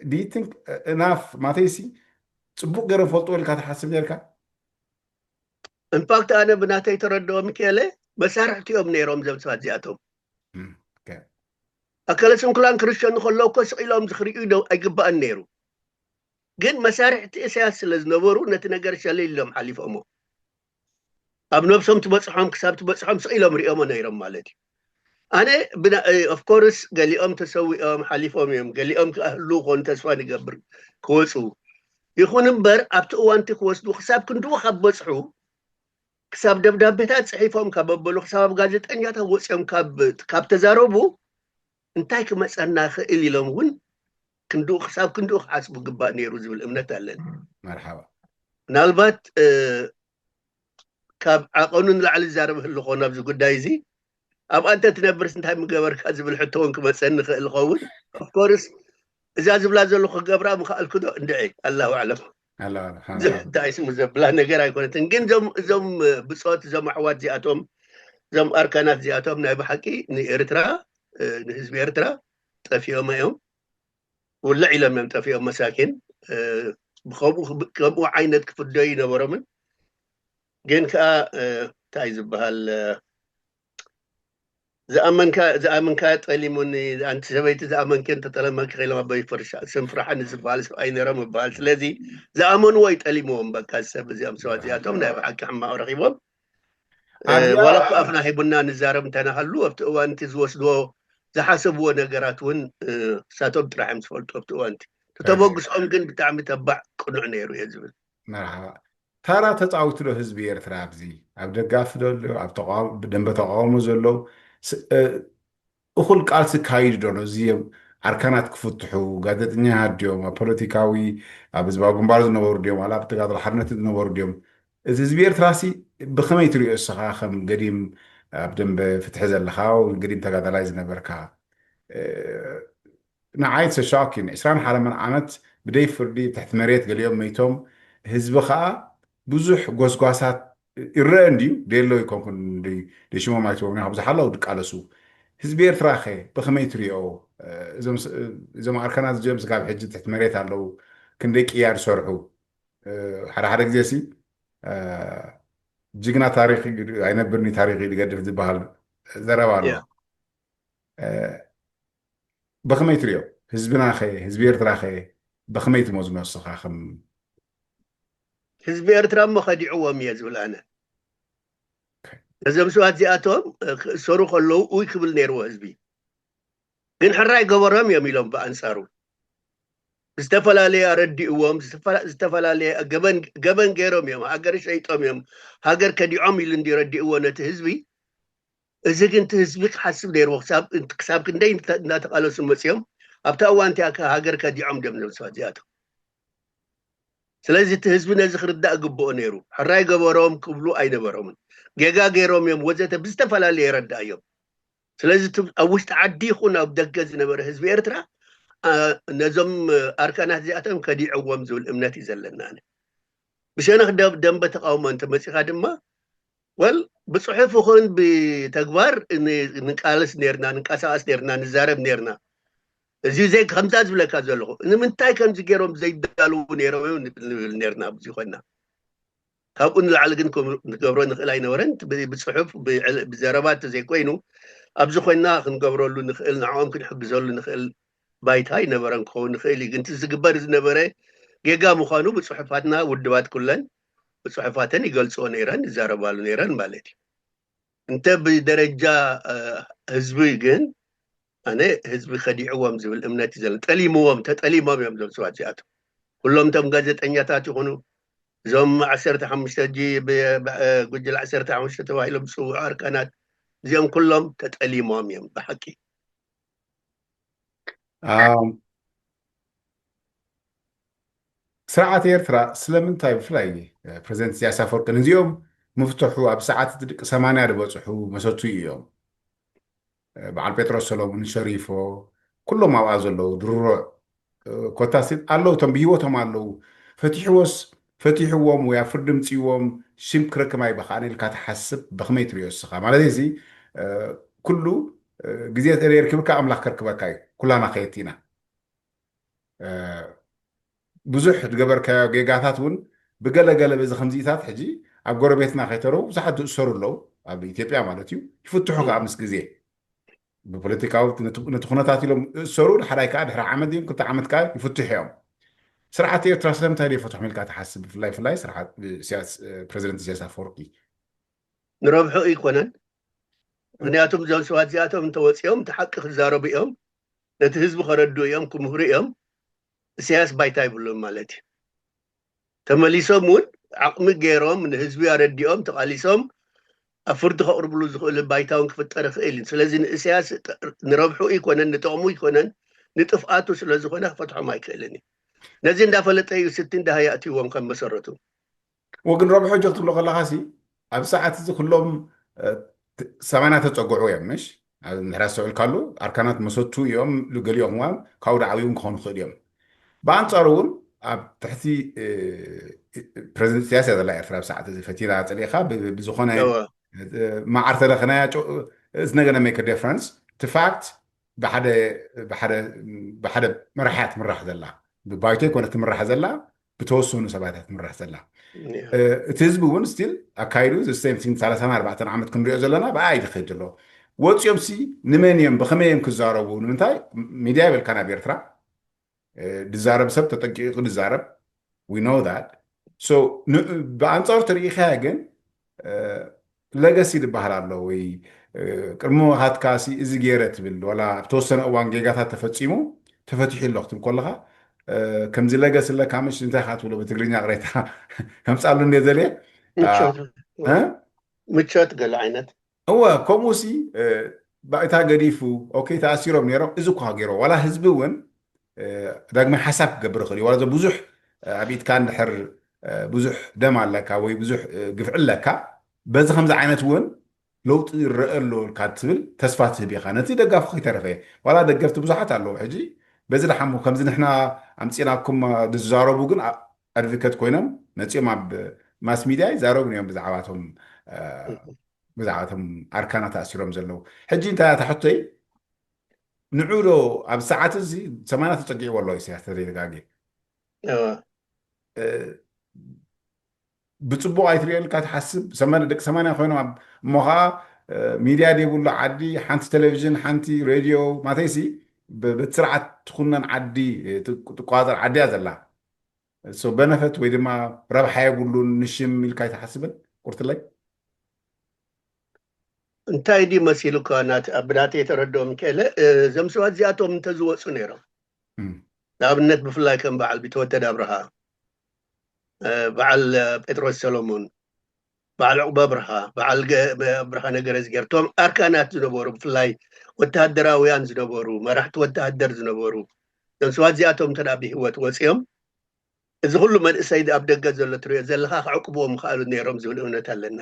do you think enough ማተይሲ ፅቡቅ ገይሮም ፈልጥዎ ኢልካ ትሓስብ ነርካ? ኢንፋክት ኣነ ብናተይ ተረድኦ ምክኤለ መሳርሕቲ እዮም ነይሮም ዘም ሰባት እዚኣቶም። ኣካለ ስንኩላን ክርስትያን ከለዉ እኮ ስቕ ኢሎም ዝኽርእዩ ዶ ኣይግባእን ነይሩ። ግን መሳርሕቲ እሳያስ ስለ ዝነበሩ ነቲ ነገር ሸለል ኢሎም ሓሊፎሞ። ኣብ ነብሶም ትበፅሖም ክሳብ ትበፅሖም ስቕ ኢሎም ሪኦሞ ነይሮም ማለት እዩ። ኣነ ኦፍኮርስ ገሊኦም ተሰዊኦም ሓሊፎም እዮም፣ ገሊኦም ክኣህሉ ኮኑ ተስፋ ንገብር ክወፁ። ይኹን እምበር ኣብቲ እዋንቲ ክወስዱ ክሳብ ክንድኡ ካብ በፅሑ ክሳብ ደብዳቤታት ፅሒፎም ካብ ኣበሉ ክሳብ ኣብ ጋዜጠኛታት ወፂኦም ካብ ተዛረቡ እንታይ ክመፀና ክእል ኢሎም እውን ክንድኡ ክሳብ ክንድኡ ክሓስቡ ግባእ ነይሩ ዝብል እምነት ኣለኒ። መርሓባ። ምናልባት ካብ ዓቐኑ ንላዕሊ ዝዛረብ ህሉ ኾን ኣብዚ ጉዳይ እዚ ኣብኣ እንተ ትነብርስ እንታይ ምገበርካ ዝብል ሕቶ እውን ክመፀኒ ይኽእል ይኸውን። ኦፍኮርስ እዛ ዝብላ ዘለኹ ክገብራ ምኽኣልኩ ዶ እንድዒ ኣላሁ ኣዕለም። እንታይ ስሙ ዘብላ ነገር ኣይኮነትን። ግን እዞም ብፆት እዞም ኣሕዋት እዚኣቶም እዞም ኣርካናት እዚኣቶም ናይ ብሓቂ ንኤርትራ ንህዝቢ ኤርትራ ጠፊኦም እዮም። ውልዕ ኢሎም እዮም ጠፊኦም መሳኪን። ብከምኡ ዓይነት ክፍደዩ ይነበሮምን ግን ከዓ እንታይ ዝበሃል ዝኣመንካ ዝኣመንካ ጠሊሙኒ ኣንቲ ሰበይቲ ዝኣመንኪ እንተጠለመኪ ከኢሎም ኣበይ ፍርሻ ስም ፍርሓኒ ዝበሃል ሰብ ኣይነሮም ይበሃል። ስለዚ ዝኣመንዎ ይጠሊምዎም በቃ ሰብ እዚኦም ሰባት እዚኣቶም ናይ ብሓቂ ሕማቕ ረኺቦም። ዋላ እኮ ኣፍና ሂቡና ንዛረብ እንተናሃሉ ኣብቲ እዋን እቲ ዝወስድዎ ዝሓሰብዎ ነገራት እውን እሳቶም ጥራሕ እዮም ዝፈልጡ ኣብቲ እዋን እቲ ተበግስኦም ግን ብጣዕሚ ተባዕ ቅኑዕ ነይሩ እየ ዝብል። መርሓባ። ታራ ተፃዊቱ ዶ ህዝቢ ኤርትራ ኣብዚ ኣብ ደጋፊ ዶ ኣሎ ኣብ ተቃውሞ ብደንበ ተቃውሞ ዘሎ እኹል ቃልሲ ካይዱ ዶ ነዚ ኣርካናት ክፍትሑ፣ ጋዜጠኛታት ድዮም፣ ኣብ ፖለቲካዊ፣ ኣብ ህዝባዊ ግንባር ዝነበሩ ድዮም፣ ዋላ ኣብ ተጋድሎ ሓርነት ዝነበሩ ድዮም? እቲ ህዝቢ ኤርትራሲ ብኸመይ ትሪኦ እስኻ ከም ገዲም ኣብ ደንበ ፍትሒ ዘለኻ፣ ገዲም ተጋዳላይ ዝነበርካ? ንዓይ ተሻኪን ዕስራን ሓደን ዓመት ብደይ ፍርዲ ትሕቲ መሬት ገሊኦም መይቶም፣ ህዝቢ ከዓ ብዙሕ ጎስጓሳት ይረአ እንድዩ። ደሎ ይኮንኩን ደሽሞም ኣይትቦምኒ ብዙሕ ኣለዉ ድቃለሱ። ህዝቢ ኤርትራ ከ ብኸመይ ትሪኦ? እዞም ኣርካናት እዚኦም ስጋብ ሕጂ ትሕቲ መሬት ኣለዉ። ክንደይ ቅያ ዝሰርሑ? ሓደ ሓደ ግዜ ሲ ጅግና ታሪክ ኣይነብርኒ ታሪክ ይገድፍ ዝበሃል ዘረባ ኣሎ። ብኸመይ ትሪኦ? ህዝብና ኸ፣ ህዝቢ ኤርትራ ኸ ብኸመይ ትመዝኖ እስኻ? ከም ህዝቢ ኤርትራ እሞ ከዲዕዎም እየ ዝብል ኣነ። ነዞም ሰባት እዚኣቶም ክእሰሩ ከለዉ ኡይ ክብል ነይርዎ ህዝቢ። ግን ሕራይ ገበሮም እዮም ኢሎም ብኣንጻሩ ዝተፈላለየ ኣረዲእዎም፣ ዝተፈላለየ ገበን ገበሮም እዮም፣ ሃገር ሸይጦም እዮም፣ ሃገር ከዲዖም ኢሉ እንዲ ረዲእዎ ነቲ ህዝቢ። እዚ ግን እቲ ህዝቢ ክሓስብ ነይርዎ፣ ክሳብ ክንደይ እናተቃለሱ መፅዮም ኣብታ እዋን እቲኣ ሃገር ከዲዖም ድዮም ነብሶ እዚኣቶም። ስለዚ እቲ ህዝቢ ነዚ ክርዳእ ግብኦ ነይሩ። ሕራይ ገበሮም ክብሉ ኣይነበሮምን። ጌጋ ገይሮም እዮም ወዘተ ብዝተፈላለየ የረዳእዮም። ስለዚ ኣብ ውሽጢ ዓዲ ይኹን ኣብ ደገ ዝነበረ ህዝቢ ኤርትራ ነዞም ኣርካናት እዚኣቶም ከዲዐዎም ዝብል እምነት እዩ ዘለና። ብሸነኽ ደንበ ተቃውሞ እንተመፂኻ ድማ ወል ብፅሑፍ ይኹን ብተግባር ንቃለስ ነርና፣ ንንቀሳቀስ ነርና፣ ንዛረብ ነርና። እዚ ዘይ ከምዛ ዝብለካ ዘለኹ ንምንታይ ከምዚ ገይሮም ዘይዳልዉ ነይሮም እዮም ንብል ነርና ኣብዚ ኮይና። ካብኡ ንላዕሊ ግን ንገብሮ ንኽእል ኣይነበረን። ብፅሑፍ ብዘረባ እንተዘይኮይኑ ኣብዚ ኮይና ክንገብረሉ ንኽእል፣ ንዕኦም ክንሕግዘሉ ንኽእል ባይታ ይነበረን ክኸውን ንኽእል እዩ። ግን ዝግበር ዝነበረ ጌጋ ምዃኑ ብፅሑፋትና ውድባት ኩለን ብፅሑፋተን ይገልፅኦ ነይረን፣ ይዛረባሉ ነይረን ማለት እዩ። እንተ ብደረጃ ህዝቢ ግን ኣነ ህዝቢ ከዲዕዎም ዝብል እምነት እዩ ዘለኒ። ጠሊምዎም፣ ተጠሊሞም እዮም እዞም ሰባት እዚኣቶም። ኩሎም እቶም ጋዜጠኛታት ይኹኑ እዞም ዓሰርተ ሓሙሽተ ሕጂ ጉጅለ ዓሰርተ ሓሙሽተ ተባሂሎም ዝፅውዑ ኣርካናት እዚኦም ኩሎም ተጠሊሞም እዮም ብሓቂ። ስርዓት ኤርትራ ስለምንታይ ብፍላይ ፕሬዚደንት ኢሳያስ ኣፈወርቂ ነዚኦም ምፍትሑ ኣብ ሰዓት እቲ ደቂ ሰማንያ ዝበፅሑ መሰቱ እዮም። በዓል ጴጥሮስ ሰሎሙን፣ ሸሪፎ፣ ኩሎም ኣብኣ ዘለዉ ድሩሮዕ ኮታስ ኣለዉ፣ እቶም ብህይወቶም ኣለዉ። ፈቲሕዎስ ፈቲሕዎም ወይ ኣብ ፍርዲ ምፅዎም ሽም ክረክብ ኣይበኻእን ኢልካ ትሓስብ? ብኸመይ ትሪኦ እስኻ? ማለት እዚ ኩሉ ግዜ ተደይርክብካ ኣምላኽ ከርክበካ እዩ። ኩላና ከየት ኢና። ብዙሕ ዝገበርካዮ ጌጋታት እውን ብገለገለ በዚ ከምዚታት ሕጂ ኣብ ጎረቤትና ከይተረፉ ብዙሓት ዝእሰሩ ኣለዉ፣ ኣብ ኢትዮጵያ ማለት እዩ። ይፍትሑ ከዓ ምስ ግዜ ብፖለቲካዊ ነቲ ኩነታት ኢሎም ዝእሰሩ፣ ድሕራይ ከዓ ድሕሪ ዓመት ድዮም ክልተ ዓመት ከዓ ይፍትሑ እዮም። ስርዓት ኤርትራ ስለምንታይ ዘይፈትሖም ኢልካ ትሓስብ? ብፍላይ ፍላይ ስርዓት ኢሳያስ፣ ፕረዚደንት ኢሳያስ ኣፈወርቂ ንረብሑ ኣይኮነን። ምክንያቱም እዞም ሰባት እዚኣቶም እንተወፂኦም እቲ ሓቂ ክዛረቡ እዮም፣ ነቲ ህዝቢ ከረድኡ እዮም፣ ክምህሩ እዮም። ኢሳያስ ባይታ ይብሉን ማለት እዩ። ተመሊሶም እውን ዓቕሚ ገይሮም ንህዝቢ ኣረዲኦም ተቓሊሶም ኣብ ፍርዲ ከቕርብሉ ዝኽእሉ ባይታ እውን ክፍጠር ይኽእል እዩ። ስለዚ ንእሳያስ ንረብሑ ኣይኮነን፣ ንጥቕሙ ኣይኮነን፣ ንጥፍኣቱ ስለዝኾነ ክፈትሖም ኣይክእልን እዩ። ነዚ እንዳፈለጠ እዩ ስቲ እንዳሃያ ኣትይዎም ከም መሰረቱ። ወግን ረብሑ ጆክ ትብሎ ከለኻ ሲ ኣብ ሰዓት እዚ ኩሎም ሰማንያ ተፀግዑ እዮም ምሽ ንሕራ ዝሰብዕልካሉ ኣርካናት መሰቱ እዮም። ገሊኦም እዋን ካብኡ ዳዓብዩ ክኾኑ ክኽእል እዮም። ብኣንፃሩ እውን ኣብ ትሕቲ ፕረዚደንት ኢሳያስ እያ ዘላ ኤርትራ ኣብ ሰዓት እዚ ፈቲና ፀሊእካ ብዝኾነ መዓር ተለኽናያ እዝነገነ ሜክ ዲፍረንስ እቲ ፋክት ብሓደ መራሕያ ትምራሕ ዘላ ብባይቶ ይኮነ ትምራሕ ዘላ ብተወሰኑ ሰባት ትምራሕ ዘላ። እቲ ህዝቢ እውን ስቲል ኣካይዱ ሰላሳን ኣርባዕተን ዓመት ክንሪኦ ዘለና ብኣይ ዝኸይድ ዘሎ ወፂኦም ሲ ንመን እዮም ብኸመይ እዮም ክዛረቡ ንምንታይ ሚድያ ይበልካ ናብ ኤርትራ ዝዛረብ ሰብ ተጠንቂቑ ዝዛረብ we know that። ብኣንፃሩ ተሪኢኻያ ግን ለገሲ ዝበሃል ኣሎ ወይ ቅድሚ ምኻትካ እዚ ገይረ ትብል ዋላ ኣብ ተወሰነ እዋን ጌጋታት ተፈፂሙ ተፈቲሑ ኣሎ ክትብል ከለኻ ከምዚ ለገሲ ኣለካ ምሽ እንታይ ካ ትብሎ ብትግርኛ ቅሬታ ከምፃሉ እንደ ዘልየ ምቾት ገለ ዓይነት እወ ከምኡ ሲ ባይታ ገዲፉ፣ ኦኬ፣ ተኣሲሮም ነይሮም። እዚ እኳ ገይሮ ዋላ ህዝቢ እውን ዳግማይ ሓሳብ ክገብር ይኽእል እዩ። ዋላ ብዙሕ ኣብ ኢድካ እንድሕር ብዙሕ ደም ኣለካ ወይ ብዙሕ ግፍዒ ኣለካ፣ በዚ ከምዚ ዓይነት እውን ለውጢ ይረአ ኣሎ ኢልካ ትብል ተስፋ ትህብ ኢኻ። ነቲ ደጋፊ ከይተረፈ ዋላ ደገፍቲ ብዙሓት ኣለዉ። ሕጂ በዚ ደሓሞ ከምዚ ንሕና ኣምፂናኩም ዝዛረቡ ግን ኣድቮኬት ኮይኖም መፂኦም ኣብ ማስ ሚድያ ይዛረቡ እዮም ብዛዕባቶም ብዛዕባቶም ኣርካና ተኣሲሮም ዘለዉ። ሕጂ እንታይ እያ ሕቶይ? ንዑ ዶ ኣብ ሰዓት እዚ ሰማንያ ተፀጊዕዎ ኣሎ ኢሳያስ ተዘይተጋግየ ብፅቡቕ ኣይትሪኦ ኢልካ ትሓስብ? ሰማንያ ደቂ ሰማንያ ኮይኖም ኣብ እሞ ከዓ ሚድያ ዘይብሉ ዓዲ ሓንቲ ቴሌቪዥን ሓንቲ ሬድዮ ማተይሲ በቲ ስርዓት ትኩነን ዓዲ ትቋፀር ዓዲ እያ ዘላ። በነፈት ወይ ድማ ረብሓ የብሉን ንሽም ኢልካ ኣይትሓስብን? ቁርትለይ እንታይ ድዩ መሲሉካ? ብናተይ የተረድኦ ሚካኤለ፣ እዞም ሰባት እዚኣቶም እንተዝወፁ ነይሮም፣ ንኣብነት ብፍላይ ከም በዓል ቢተወደድ ኣብርሃ፣ በዓል ጴጥሮስ ሰሎሞን፣ በዓል ዕቑብ ኣብርሃ፣ በዓል ኣብርሃ ነገረዝጊሄር፣ እቶም ኣርካናት ዝነበሩ ብፍላይ ወተሃደራውያን ዝነበሩ መራሕቲ ወተሃደር ዝነበሩ እዞም ሰባት እዚኣቶም እንተ ብህይወት ወፂኦም እዚ ኩሉ መንእሰይ ኣብ ደገ ዘሎ ትሪኦ ዘለኻ ክዕቅብዎ ምኽኣሉ ነይሮም ዝብል እምነት ኣለና።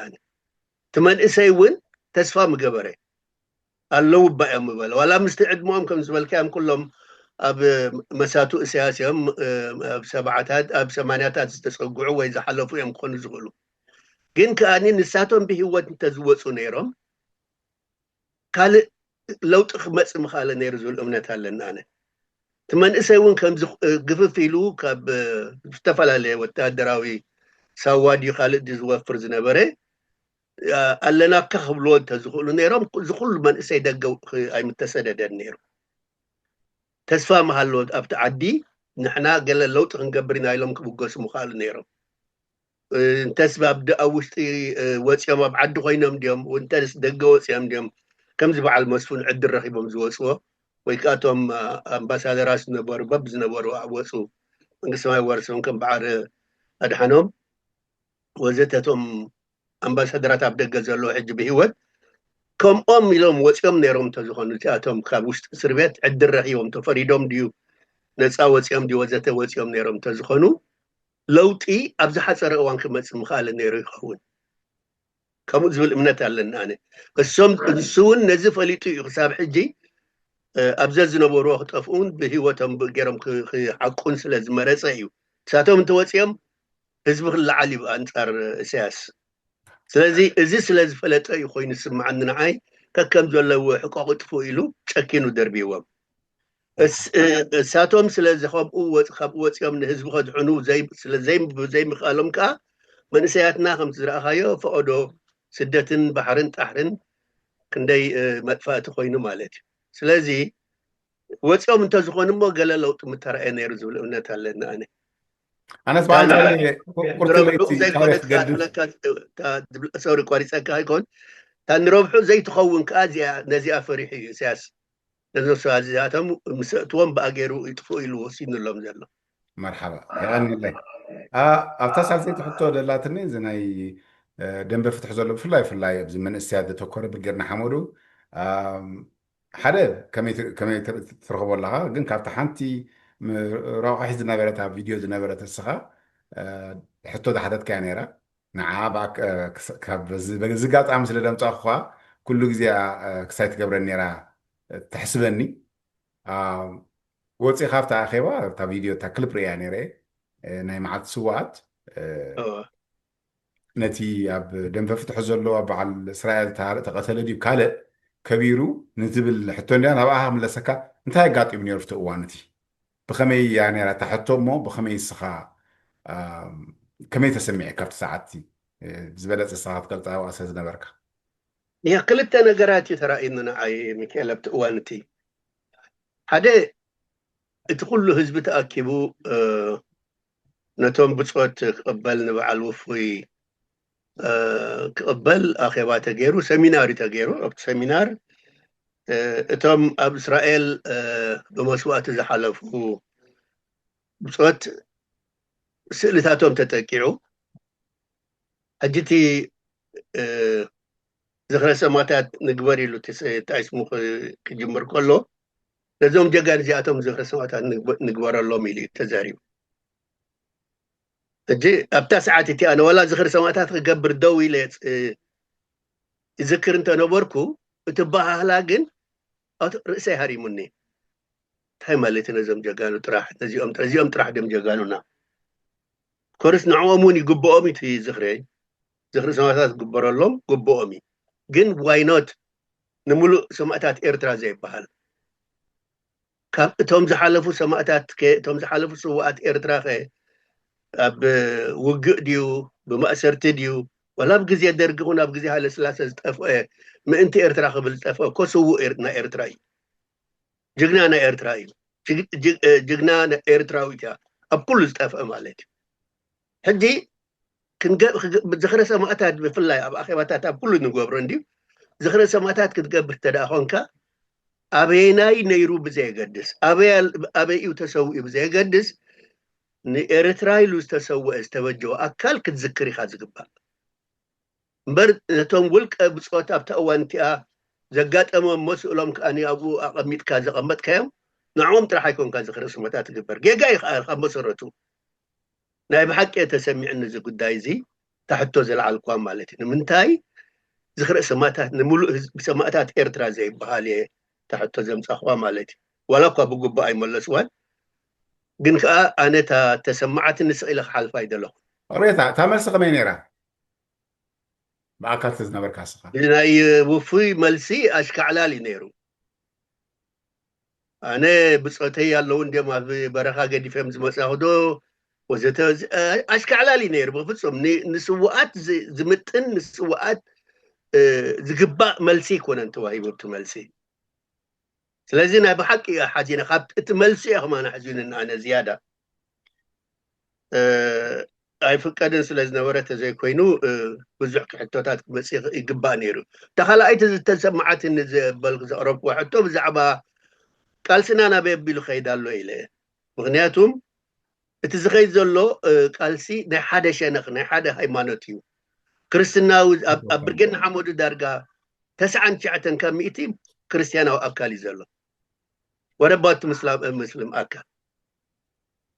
እቲ መንእሰይ እውን ተስፋ ምገበረ ኣለዉ እባ እዮም ምበለ ዋላ ምስቲ ዕድመኦም ከም ዝበልካዮም ኩሎም ኣብ መሳቱ እሳያስ እዮም ኣብ ሰብዓታት ኣብ ሰማንያታት ዝተፀግዑ ወይ ዝሓለፉ እዮም ክኾኑ ዝኽእሉ ግን ከኣ ንሳቶም ብህይወት እንተዝወፁ ነይሮም ካልእ ለውጢ ክመፅእ ምኽኣለ ነይሩ ዝብል እምነት ኣለኒ ኣነ እቲ መንእሰይ እውን ከምዚ ግፍፍ ኢሉ ካብ ዝተፈላለየ ወተሃደራዊ ሳዋ ድዩ ካልእ ድዩ ዝወፍር ዝነበረ ኣለናካ ክብልዎ እንተዝኽእሉ ነይሮም እዚ ኩሉ መንእሰይ ደገ ኣይምተሰደደን ነይሩ ተስፋ ምሃለዎ ኣብቲ ዓዲ ንሕና ገለ ለውጢ ክንገብር ኢና ኢሎም ክብገሱ ምኽኣሉ ነይሮም እንተስ ኣብ ውሽጢ ወፂኦም ኣብ ዓዲ ኮይኖም ድዮም እንተስ ደገ ወፂኦም ድዮም ከምዚ በዓል መስፉን ዕድል ረኪቦም ዝወፅዎ ወይ ከዓ እቶም ኣምባሳደራት ዝነበሩ በብ ዝነበሩ ወፁ መንግስቲ ሰማይ ወርሶም ከም በዓል ኣድሓኖም ወዘተ እቶም ኣምባሳደራት ኣብ ደገ ዘለዉ ሕጂ ብሂወት ከምኦም ኢሎም ወፂኦም ነይሮም እንተዝኾኑ እዚኣቶም ካብ ውሽጢ እስር ቤት ዕድል ረኪቦም ተፈሪዶም ድዩ ነፃ ወፂኦም ድዩ ወዘተ ወፂኦም ነይሮም እንተዝኾኑ ለውጢ ኣብ ዝሓፀረ እዋን ክመፅእ ምኽኣለ ነይሩ ይኸውን ከምኡ ዝብል እምነት ኣለኒ ኣነ እሶም ንሱ እውን ነዚ ፈሊጡ እዩ ክሳብ ሕጂ ኣብ ዘዝነበርዎ ክጠፍኡን ብሂወቶም ገይሮም ክሓቁን ስለ ዝመረፀ እዩ ንሳቶም እንተወፂኦም ህዝቢ ክለዓል እዩ ኣንፃር እሳያስ ስለዚ እዚ ስለ ዝፈለጠ እዩ ኮይኑ ዝስምዓኒ ንዓይ ከከም ዘለዎ ሕቆቁ ጥፉእ ኢሉ ጨኪኑ ደርቢዎም እሳቶም ስለ ዝኸብኡ ካብኡ ወፂኦም ንህዝቢ ከድሕኑ ዘይምኽኣሎም ከዓ መንእሰያትና ከምቲ ዝረኣኻዮ ፈቐዶ ስደትን ባሕርን ጣሕርን ክንደይ መጥፋእቲ ኮይኑ ማለት እዩ ስለዚ ወፂኦም እንተዝኾኑ እሞ ገለ ለውጢ ምተረኣየ ነይሩ ዝብል እምነት ኣለኒ ኣነ ኣነስ በዓል ቁርትለይቲ ሶሪ ቋሪፀካ ኣይኮን እታ ንረብሑ ዘይትኸውን ከዓ ነዚኣ ፈሪሑ እዩ ኢሳያስ ነዞም ሰባት እዚኣቶም ምስ ኣእትዎም ብኣገይሩ ይጥፍኡ ኢሉ ወሲኑሎም ዘሎ መርሓባ የቐንለይ ኣብታ ሳልሰይቲ ሕቶ ደላትኒ እዚ ናይ ደንበ ፍትሒ ዘሎ ብፍላይ ብፍላይ ኣብዚ መንእሰያት ዘተኮረ ብርጌድ ንሓመዱ ሓደ ከመይ ትረኽቦ ኣለኻ ግን ካብቲ ሓንቲ ረቋሒት ዝነበረት ኣብ ቪድዮ ዝነበረት እስኻ ሕቶ ዝሓተትካያ ነይራ ንዓ ካብ ዝጋጣሚ ስለ ደምፃኹ ከዓ ኩሉ ግዜ ክሳይ ትገብረኒ ነይራ ተሕስበኒ ወፂ ካብታ ኣኼባ እታ ቪድዮ እታ ክልፕ ርእያ ነይረ ናይ መዓልቲ ስዋኣት ነቲ ኣብ ደንፈ ፍትሑ ዘሎ በዓል እስራኤል ተሃርእ ተቐተለ ድዩ ካልእ ከቢሩ ንትብል ሕቶ እንዲያ ናብኣ ክምለሰካ እንታይ ኣጋጢሙ ነይሩ ፍቲ እዋን እቲ ብኸመይ እያ ነይራ እታ ሕቶ እሞ ብኸመይ እስኻ ከመይ ተሰሚዐ ካብቲ ሰዓትቲ ዝበለፀ እስኻ ክትገልፃ ኣብኣ ስለ ዝነበርካ ያ ክልተ ነገራት እዩ ተራእዩኒ ንዓይ ሚካኤል ኣብቲ እዋን እቲ ሓደ እቲ ኩሉ ህዝቢ ተኣኪቡ ነቶም ብፆት ክቕበል ንበዓል ውፉይ ክቕበል ኣኼባ ተገይሩ ሰሚናር እዩ ተገይሩ ኣብቲ ሰሚናር እቶም ኣብ እስራኤል ብመስዋእቲ ዝሓለፉ ብፆት ስእልታቶም ተጠቂዑ ሕጂ እቲ ዝኽረ ሰማእታት ንግበር ኢሉ ተስ-፣ ተኣይስሙ ክ-፣ ክጅምር ከሎ፣ ነዞም ጀጋን እዚኣቶም ዝኽረ ሰማእታት ንግበ-፣ ንግበረሎም ኢሉ እዩ ተዛሪቡ። ሕጂ ኣብታ ሰዓት እቲኣ ነዋላ ዝኽሪ ሰማእታት ክገብር ደው ኢለ ፅ-፣ ይዝክር እንተነበርኩ፣ እቲ በሃህላ ግን ኣት-፣ ርእሰይ ሃሪሙኒ። እንታይ ማለት እዩ? ነዞም ጀጋኑ ጥራሕ፣ ነዚኦም ጥራሕ፣ እዚኦም ጥራሕ ድም ጀጋኑና? ኮርስ ንዕኦም እውን ይግብኦም እዩ እቲ ዝኽሪ፣ ዝኽሪ ሰማእታት ክግበረሎም ግብኦም እዩ። ግን ዋይኖት ንምሉእ ሰማእታት ኤርትራ ዘይበሃል? ካብ እቶም ዝሓለፉ ሰማእታት ከ፣ እቶም ዝሓለፉ ስውኣት ኤርትራ ከ፣ ኣብ ውግእ ድዩ፣ ብማእሰርቲ ድዩ፣ ዋላ ኣብ ግዜ ደርጊ ይኹን ኣብ ግዜ ሃይለስላሴ ዝጠፍአ፣ ምእንቲ ኤርትራ ክብል ዝጠፍአ እኮ ስዉእ ኤር-፣ ናይ ኤርትራ እዩ። ጅግና ናይ ኤርትራ እዩ። ጅግ-፣ ጅግ-፣ እ፣ ጅግና ናይ ኤርትራዊት እያ። ኣብ ኩሉ ዝጠፍአ ማለት እዩ። ሕጂ ክንገ-፣ ክግ-፣ ዝኽረ ሰማእታት ብፍላይ ኣብ ኣኼባታት ኣብ ኩሉ ንገብሮ እንድዩ። ዝኽረ ሰማእታት ክትገብር እንተ ደኣ ኾንካ፣ ኣበየናይ ነይሩ ብዘየገድስ፣ ኣበይ ኣል-፣ ኣበይ እዩ ተሰዊኡ ብዘየገድስ፣ ንኤርትራ ኢሉ ዝተሰወአ፣ ዝተበጀወ ኣካል ክትዝክር ኢኻ ዝግባእ። እምበር ነቶም ውልቀ ብጾት ኣብታ እዋን እቲኣ ዘጋጠሞም መስእሎም ከኣ ኣብኡ ኣቐሚጥካ ዘቐመጥካዮም፣ ንዕኦም ጥራሕ ኣይኮንካ ዝኽሪ ስሞታ ትግበር። ጌጋ እዩ ከኣ ካብ መሰረቱ። ናይ ብሓቂ እየ ተሰሚዕኒ እዚ ጉዳይ እዚ፣ እታ ሕቶ ዘልዓልኳ ማለት እዩ። ንምንታይ ዝኽሪ ሰማእታት፣ ንምሉእ ህዝቢ ሰማእታት ኤርትራ ዘይበሃል እየ እታ ሕቶ ዘምጻኽዋ ማለት እዩ። ዋላ እኳ ብግቡእ ኣይመለስዋን፣ ግን ከኣ ኣነ እታ ተሰማዓትኒ ስቕ ኢለ ክሓልፋ ኣይደለኹን። ቅሬታ፣ እታ መልሲ ከመይ ነይራ? ብኣካል ስለ ዝነበርካ ንስኻ። እዚ ናይ ውፉይ መልሲ ኣሽካዕላል እዩ ነይሩ። ኣነ ብጾተይ ኣለዉ እንድዮም ኣብ በረኻ ገዲፈም ዝመጻኹ ዶ ወዘተ፣ እዚ፣ ኣ-፣ ኣሽካዕላል እዩ ነይሩ። ብፍጹም ን-፣ ንስውኣት ዝ-፣ ዝምጥን፣ ንስውኣት፣ እ፣ ዝግባእ መልሲ ኣይኮነን ተዋሂቡ እቲ መልሲ። ስለዚ ናይ ብሓቂ እዩ ሓዚነ። ካብ እቲ መልሲ እየ ከማን ኣሕዚኑኒ ኣነ ዝያዳ። እ፣ ኣይፍቀድን ስለ ዝነበረ ተዘይኮይኑ፣ እ፣ ብዙሕ ሕቶታት ክመጽእ ይኽ-፣ ይግባእ ነይሩ። እታ ካልኣይቲ ዝተሰማዓትኒ ዘበል-፣ ዘቕረብኩዋ ሕቶ ብዛዕባ ቃልስና ናበይ ኣቢሉ ከይድ ኣሎ ኢለ። ምኽንያቱም እቲ ዝኸይድ ዘሎ፣ እ፣ ቃልሲ ናይ ሓደ ሸነኽ፣ ናይ ሓደ ሃይማኖት እዩ። ክርስትና ኣብ፣ ኣብ ብርጌድ ንሓመዱ ዳርጋ ተስዓን ትሽዓተን ካብ ሚእቲ ክርስትያናዊ ኣካል እዩ ዘሎ። What about ምስላ-፣ እ፣ ምስልም ኣካል?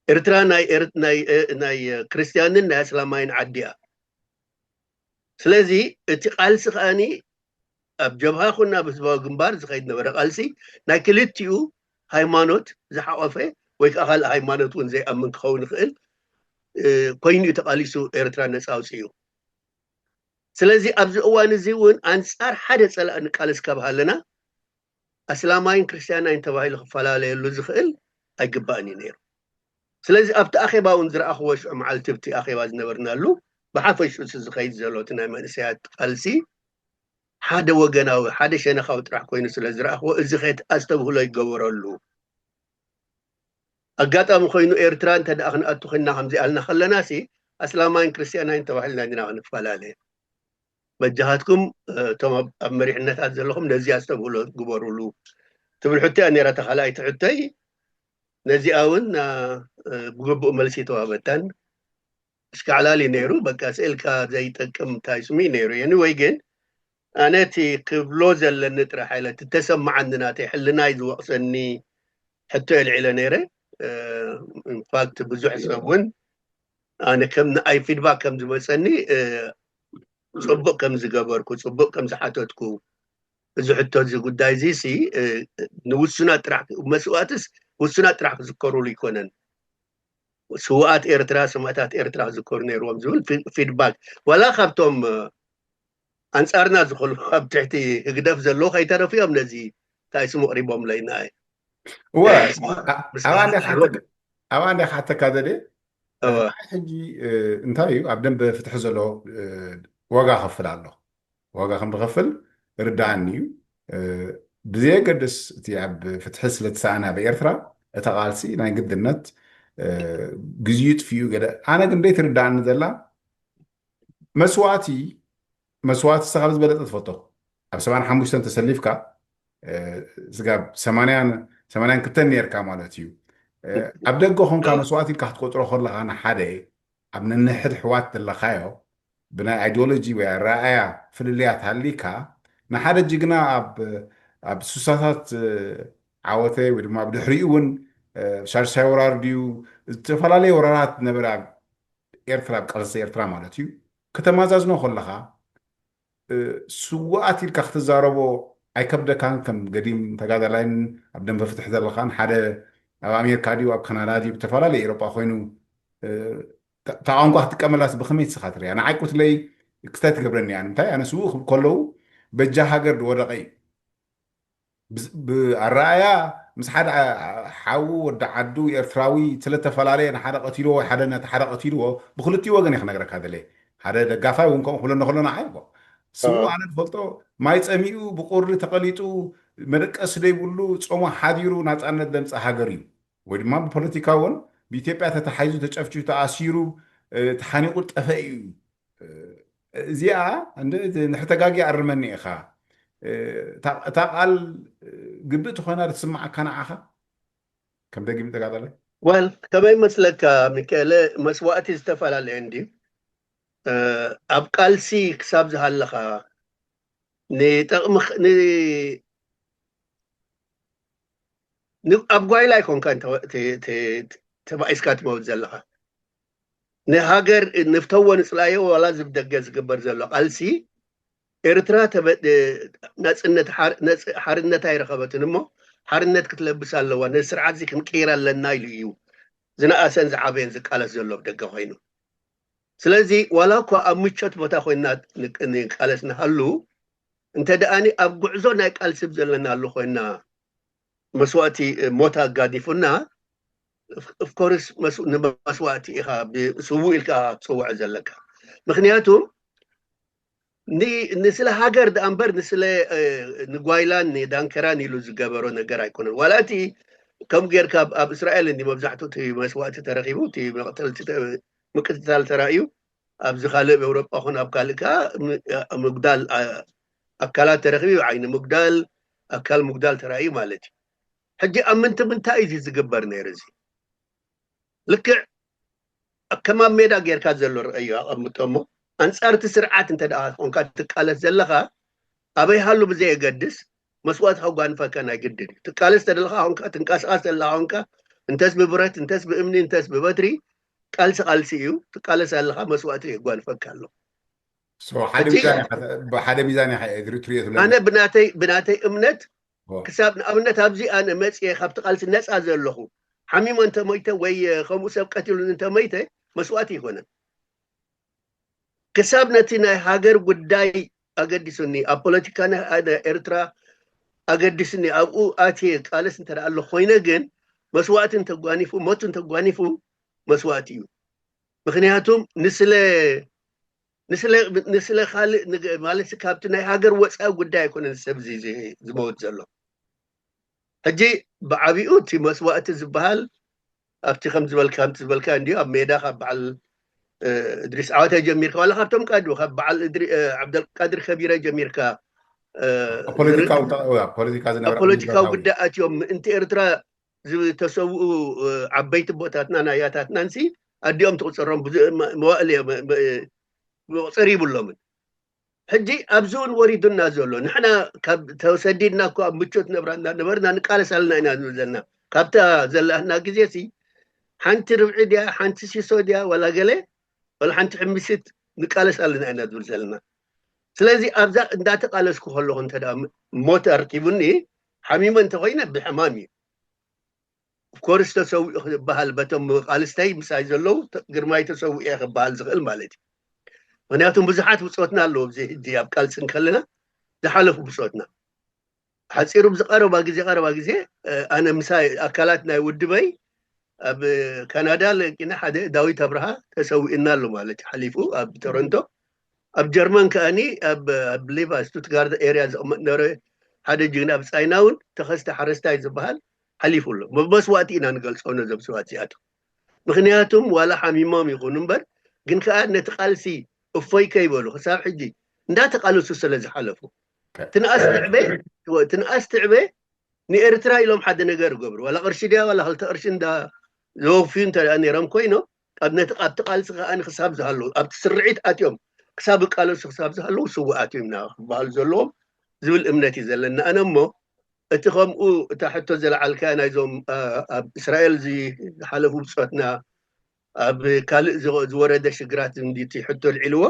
ኤርትራ ናይ ኤር-፣ ናይ፣ እ፣ ናይ፣ እ፣ ክርስትያንን ናይ ኣስላማይን ዓዲ እያ። ስለዚ እቲ ቃልሲ ከኣኒ ኣብ ጀብሃ ኮና ኣብ ህዝባዊ ግንባር ዝኸይድ ነበረ ቃልሲ ናይ ክልቲኡ ሃይማኖት ዝሓቖፈ ወይ ከዓ ካልእ ሃይማኖት እውን ዘይኣምን ክኸውን ይኽእል፣ እ፣ ኮይኑ እዩ ተቓሊሱ ኤርትራ ነጻ ኣውጺኡ። ስለዚ ኣብዚ እዋን እዚ እውን ኣንጻር ሓደ ጸላእ ንቃለስ ካብ ሃለና ኣስላማይን ክርስትያናይን ተባሂሉ ክፈላለየሉ ዝኽእል ኣይግባእን እዩ ነይሩ። ስለዚ ኣብቲ ኣኼባ እውን ዝረኣኽዎ ሽዑ መዓልቲ ኣብቲ ኣኼባ ዝነበርናሉ ብሓፈሽኡ እቲ ዝኸይድ ዘሎ እቲ ናይ መንእሰያት ቃልሲ ሓደ ወገናዊ፣ ሓደ ሸነኻዊ ጥራሕ ኮይኑ ስለ ዝረኣኽዎ፣ እዚ ከየት ኣስተብህሎ ይገበረሉ። ኣጋጣሚ ኮይኑ ኤርትራ እንተ ደኣ ክንኣቱ ኮይንና ከምዚ ኣልና ከለናሲ፣ ኣስላማይን ክርስትያናይን ተባሂልና ዲና ክንፈላለ? በጃኻትኩም፣ እ፣ እቶም ኣብ፣ ኣብ መሪሕነታት ዘለኹም ነዚ ኣስተብህሎ ግበሩሉ ትብል ሕቶ እያ ነይራ እታ ካልኣይቲ ሕቶይ። ነዚኣ እውን፣ እ፣ ብግቡእ መልሲ ተዋህበታን። ኣሽካዕላል እዩ ነይሩ። በቃ ስእልካ ዘይጠቅም እንታይ ስሙ እዩ ነይሩ። Anyway ግን ኣነ እቲ ክብሎ ዘለኒ ጥራሕ ኢለ፣ እቲ ተሰማዓኒ ናተይ ሕልናይ ዝወቕሰኒ ሕቶ የልዒለ ነይረ። እ፣ in fact ብዙሕ ሰብ እውን ኣነ ከም ንኣይ ፊድባክ ከም ዝመጸኒ፣ እ፣ ጽቡቕ ከም ዝገበርኩ፣ ጽቡቕ ከም ዝሓተትኩ፣ እዚ ሕቶ እዚ ጉዳይ እዚ ሲ፣ እ፣ ንውሱናት ጥራሕ፣ መስዋእትስ ውሱናት ጥራሕ ክዝከሩሉ ይኮነን። ስውኣት ኤርትራ፣ ሰማእታት ኤርትራ ክዝከሩ ነይርዎም ዝብል ፊ-፣ ፊድባክ፣ ዋላ ካብቶም፣ እ፣ ኣንጻርና ዝኾኑ ኣብ ትሕቲ ህግደፍ ዘለዉ ከይተረፉ እዮም ነዚ እንታይ ስሙ ኣቕሪቦምለይ ንኣይ። እወ፣ እ፣ ስ-፣ ኣ-፣ ምስ ኣብኣ እንደ ኣሕመድ ካሕተካ-፣ ኣብኣ እንደ ካሕተካ ዘዴ፣ እወ። ኣይ ሕጂ፣ እ፣ እንታይ እዩ ኣብ ደንበ ፍትሒ ዘሎ፣ እ፣ ዋጋ ከፍል ኣሎ። ዋጋ ከም ዝኸፍል ርዳኣኒ እዩ። እ፣ ብዘየገድስ እቲ ኣብ ፍትሒ ስለ ተሰኣነ ኣብ ኤርትራ፣ እቲ ቃልሲ ናይ ግድነት፣ እ፣ ግዜኡ ጥፊኡ ገለ፣ ኣነ ግን ደይ ትርዳኣኒ ዘላ መስዋእቲ፣ መስዋእቲ ንስኻ ብዝበለጸ ትፈቶ። ኣብ ሰብዓን ሓሙሽተን ተሰሊፍካ፣ እ፣ ስጋብ ሰማንያን፣ ሰማንያን ክልተን ነርካ ማለት እዩ። እ፣ ኣብ ደገ ኾንካ መስዋእቲ ኢልካ ክትቆጽሮ ከለኻ ንሓደ ኣብ ነንሕድ ኣሕዋት ዘለኻዮ ብናይ ኣይዲዮሎጂ ወይ ኣረኣእያ ፍልልያት ሃሊካ፣ ንሓደ ጅግና ኣብ ኣብ ስሳታት ዓወተ ወይ ድማ ኣብ ድሕሪኡ እውን ሻድሻይ ወራር ድዩ፣ ዝተፈላለየ ወራራት ነበረ ኣብ ኤርትራ፣ ኣብ ቃልሲ ኤርትራ ማለት እዩ። ከተማዛዝኖ ከለኻ ስዋኣት ኢልካ ክትዛረቦ ኣይከብደካን? ከም ገዲም ተጋዳላይን ኣብ ደንበ ፍትሒ ዘለኻን ሓደ ኣብ ኣሜሪካ ድዩ ኣብ ካናዳ ድዩ ብተፈላለየ ኤሮጳ ኮይኑ እታ ቋንቋ ክትጥቀመላስ ብኸመይ ንስኻ ትሪኣ? ንዓይ ቁትለይ ክስታይ ትገብረኒ እያ። ንምንታይ ኣነ ስውእ ክብል ከለዉ በጃ ሃገር ዝወደቐ እዩ። ብኣረኣያ ምስ ሓደ ሓዉ ወዲ ዓዱ ኤርትራዊ ስለተፈላለየ ንሓደ ቀቲልዎ ወይ ሓደ ነቲ ሓደ ቀቲልዎ ብክልቲኡ ወገን እየ ክነግረካ ደለየ። ሓደ ደጋፋይ እውን ከምኡ ክብለኒ ከሎ ንዓይ እኮ ስሙ ኣነ ዝፈልጦ ማይ ጸሚኡ ብቁሪ ተቐሊጡ መደቀሲ ደይብሉ ጾሙ ሓዲሩ ናጻነት ዘምጽእ ሃገር እዩ። ወይ ድማ ብፖለቲካ እውን ብኢትዮጵያ ተተሓይዙ ተጨፍጭፉ ተኣሲሩ ተሓኒቑ ጠፈ እዩ። እዚኣ ንሕተጋጊ ኣርመኒ ኢኻ። እታ ቃል ግብእቲ ኮይና ትስምዓካ ንዓኻ ከም ደጊም ተጋዳላይ? ወል ከመይ መስለካ ሚካኤለ፣ መስዋእቲ ዝተፈላለየ እንዲ ኣብ ቃልሲ ክሳብ ዝሃለኻ ንጠቕሚ ኣብ ጓይላ ኣይኮንካ ተባኢስካ ትመውት ዘለኻ። ንሃገር ንፍተዎ ንፅላዮ ዋላ ዝብ ደገ ዝግበር ዘሎ ቃልሲ ኤርትራ ናፅነት ሓርነት ኣይረኸበትን እሞ ሓርነት ክትለብስ ኣለዋ፣ ነዚ ስርዓት እዚ ክንቅይር ኣለና ኢሉ እዩ ዝነኣሰን ዝዓበየን ዝቃለስ ዘሎ ብደገ ኮይኑ። ስለዚ ዋላ እኳ ኣብ ምቾት ቦታ ኮይና ንቃለስ ንሃሉ እንተ ደኣኒ ኣብ ጉዕዞ ናይ ቃልሲ ዘለናሉ ኮይና መስዋእቲ ሞት ኣጋዲፉና ኦፍኮርስ ንመስዋእቲ ኢኻ ስውእ ኢልካ ትፅውዖ ዘለካ። ምክንያቱ ንስለ ሃገር ደኣ እምበር ንስለ ንጓይላን ንዳንከራን ኢሉ ዝገበሮ ነገር ኣይኮነን። ዋላ እቲ ከም ጌርካ ኣብ እስራኤል እንዲ መብዛሕትኡ እቲ መስዋእቲ ተረኪቡ እቲ መቅተልቲ ምቅትታል ተራእዩ ኣብዚ ካልእ ኤውሮጳ ኹን ኣብ ካልእ ከዓ ምጉዳል ኣካላት ተረኪቡ ዓይኒ ምጉዳል ኣካል ምጉዳል ተራእዩ ማለት እዩ። ሕጂ ኣብ ምንቲ ምንታይ እዩ ዝግበር ነይሩ እዚ? ልክዕ ከም ኣብ ሜዳ ጌርካ ዘሎ ርአዮ ኣቐምጦ እሞ ኣንጻርቲ ስርዓት እንተ ደኣ ኮንካ ትቃለስ ዘለኻ ኣበይ ሃሉ ብዘየገድስ መስዋእቲ ከጓንፈካ ናይ ግድን እዩ። ትቃለስ ተደለኻ ኮንካ ትንቀሳቐስ ዘለኻ ኮንካ እንተስ ብብረት እንተስ ብእምኒ እንተስ ብበትሪ ቃልሲ ቃልሲ እዩ። ትቃለስ ኣለኻ መስዋእቲ የጓንፈካ ኣሎ። ሓደ ሚዛን ኢኻ ትሪኦ ትብለኒ። ኣነ ብናተይ ብናተይ እምነት ክሳብ ንኣብነት ኣብዚ ኣነ መፅየ ካብቲ ቃልሲ ነፃ ዘለኹ ሓሚሞ እንተሞይተ ወይ ከምኡ ሰብ ቀቲሉ እንተሞይተ መስዋእቲ ይኮነን። ክሳብ ነቲ ናይ ሃገር ጉዳይ ኣገዲሱኒ ኣብ ፖለቲካ ናይ ኤርትራ ኣገዲሱኒ ኣብኡ ኣትየ ቃልስ እንተ ኣሎ ኮይነ ግን መስዋእቲ እንተጓኒፉ ሞት እንተጓኒፉ መስዋእቲ እዩ። ምክንያቱም ንስለ ንስለ ንስለ ካልእ ማለት ካብቲ ናይ ሃገር ወፃኢ ጉዳይ ኣይኮነን ሰብ እዚ ዝመውት ዘሎ። ሕጂ ብዓቢኡ እቲ መስዋእቲ ዝበሃል ኣብቲ ከም ዝበልካ ከምቲ ዝበልካ እንዲዩ ኣብ ሜዳ ካብ በዓል እድሪስ ዓወተ ጀሚርካ ዋላ ካብቶም ቀድሙ ካብ በዓል ዓብደልቃድር ከቢረ ጀሚርካ ፖለቲካዊ ጉዳያት እዮም ምእንቲ ኤርትራ ዝተሰውኡ ዓበይቲ ቦታትና ናይ ኣያታትናን ሲ ኣዲኦም ትቁፀሮም መዋእል መቁፀሪ ይብሎምን። ሕጂ ኣብዚ እውን ወሪዱና ዘሎ ንሕና ካብ ተሰዲድና እኮ ኣብ ምቾት ነብራ እንዳነበርና ንቃለስ ኣለና ኢና ንብል ዘለና ካብታ ዘላህና ግዜ ሲ ሓንቲ ርብዒ ድያ ሓንቲ ሲሶ ድያ ዋላ ገለ ዋላ ሓንቲ ሕምስት ንቃለስ ኣለና ኢና ንብል ዘለና። ስለዚ ኣብዛ እንዳተቃለስኩ ከለኹ እንተ ሞት ኣርኪቡኒ ሓሚመ እንተኮይነ ብሕማም እዩ። ኦፍኮርስ ተሰዊኡ ክበሃል በቶም ቃልስተይ ምሳይ ዘለዉ ግርማይ ተሰዊኡ እየ ክበሃል ዝኽእል ማለት እዩ። ምክንያቱም ብዙሓት ብፆትና ኣለዉ ኣብዚ ሕጂ ኣብ ቃልሲ እንከለና ዝሓለፉ ብፆትና ሓፂሩ ብዝቀረባ ግዜ ቀረባ ግዜ ኣነ ምሳይ ኣካላት ናይ ውድበይ ኣብ ካናዳ ለቂና ሓደ ዳዊት ኣብርሃ ተሰዊእና ኣሎ ማለት እዩ ሓሊፉ ኣብ ቶሮንቶ ኣብ ጀርመን ከኣኒ ኣብ ሊቫ ስቱትጋርድ ኤርያ ዝቕመጥ ነበረ ሓደ ጅግና ብፃይና እውን ተኸስተ ሓረስታይ ዝበሃል ሓሊፉ ኣሎ። ብመስዋእቲ ኢና ንገልፆ ነዞም ሰባት እዚኣቶም። ምክንያቱም ዋላ ሓሚሞም ይኹኑ እምበር ግን ከዓ ነቲ ቃልሲ እፎይ ከይበሉ ክሳብ ሕጂ እንዳተቃለሱ ስለ ዝሓለፉ ትንኣስ ትዕበ ትንኣስ ትዕበ ንኤርትራ ኢሎም ሓደ ነገር ይገብሩ ዋላ ቅርሺ ድያ ዋላ ክልተ ቅርሺ እንዳ ዘወፍዩ እንተ ነይሮም ኮይኖም ኣብ ነቲ ኣብቲ ቃልሲ ከዓ ክሳብ ዝሃለዉ ኣብቲ ስርዒት ኣትዮም ክሳብ እቃለሱ ክሳብ ዝሃለዉ ስውኣት እዮም ኢና ክበሃሉ ዘለዎም። ዝብል እምነት እዩ ዘለና። ኣነ እሞ እቲ ከምኡ እታ ሕቶ ዘለዓልካ ናይዞም ኣብ እስራኤል ዝሓለፉ ብፆትና ኣብ ካልእ ዝወረደ ሽግራት እንዲቲ ሕቶ ልዒልዎ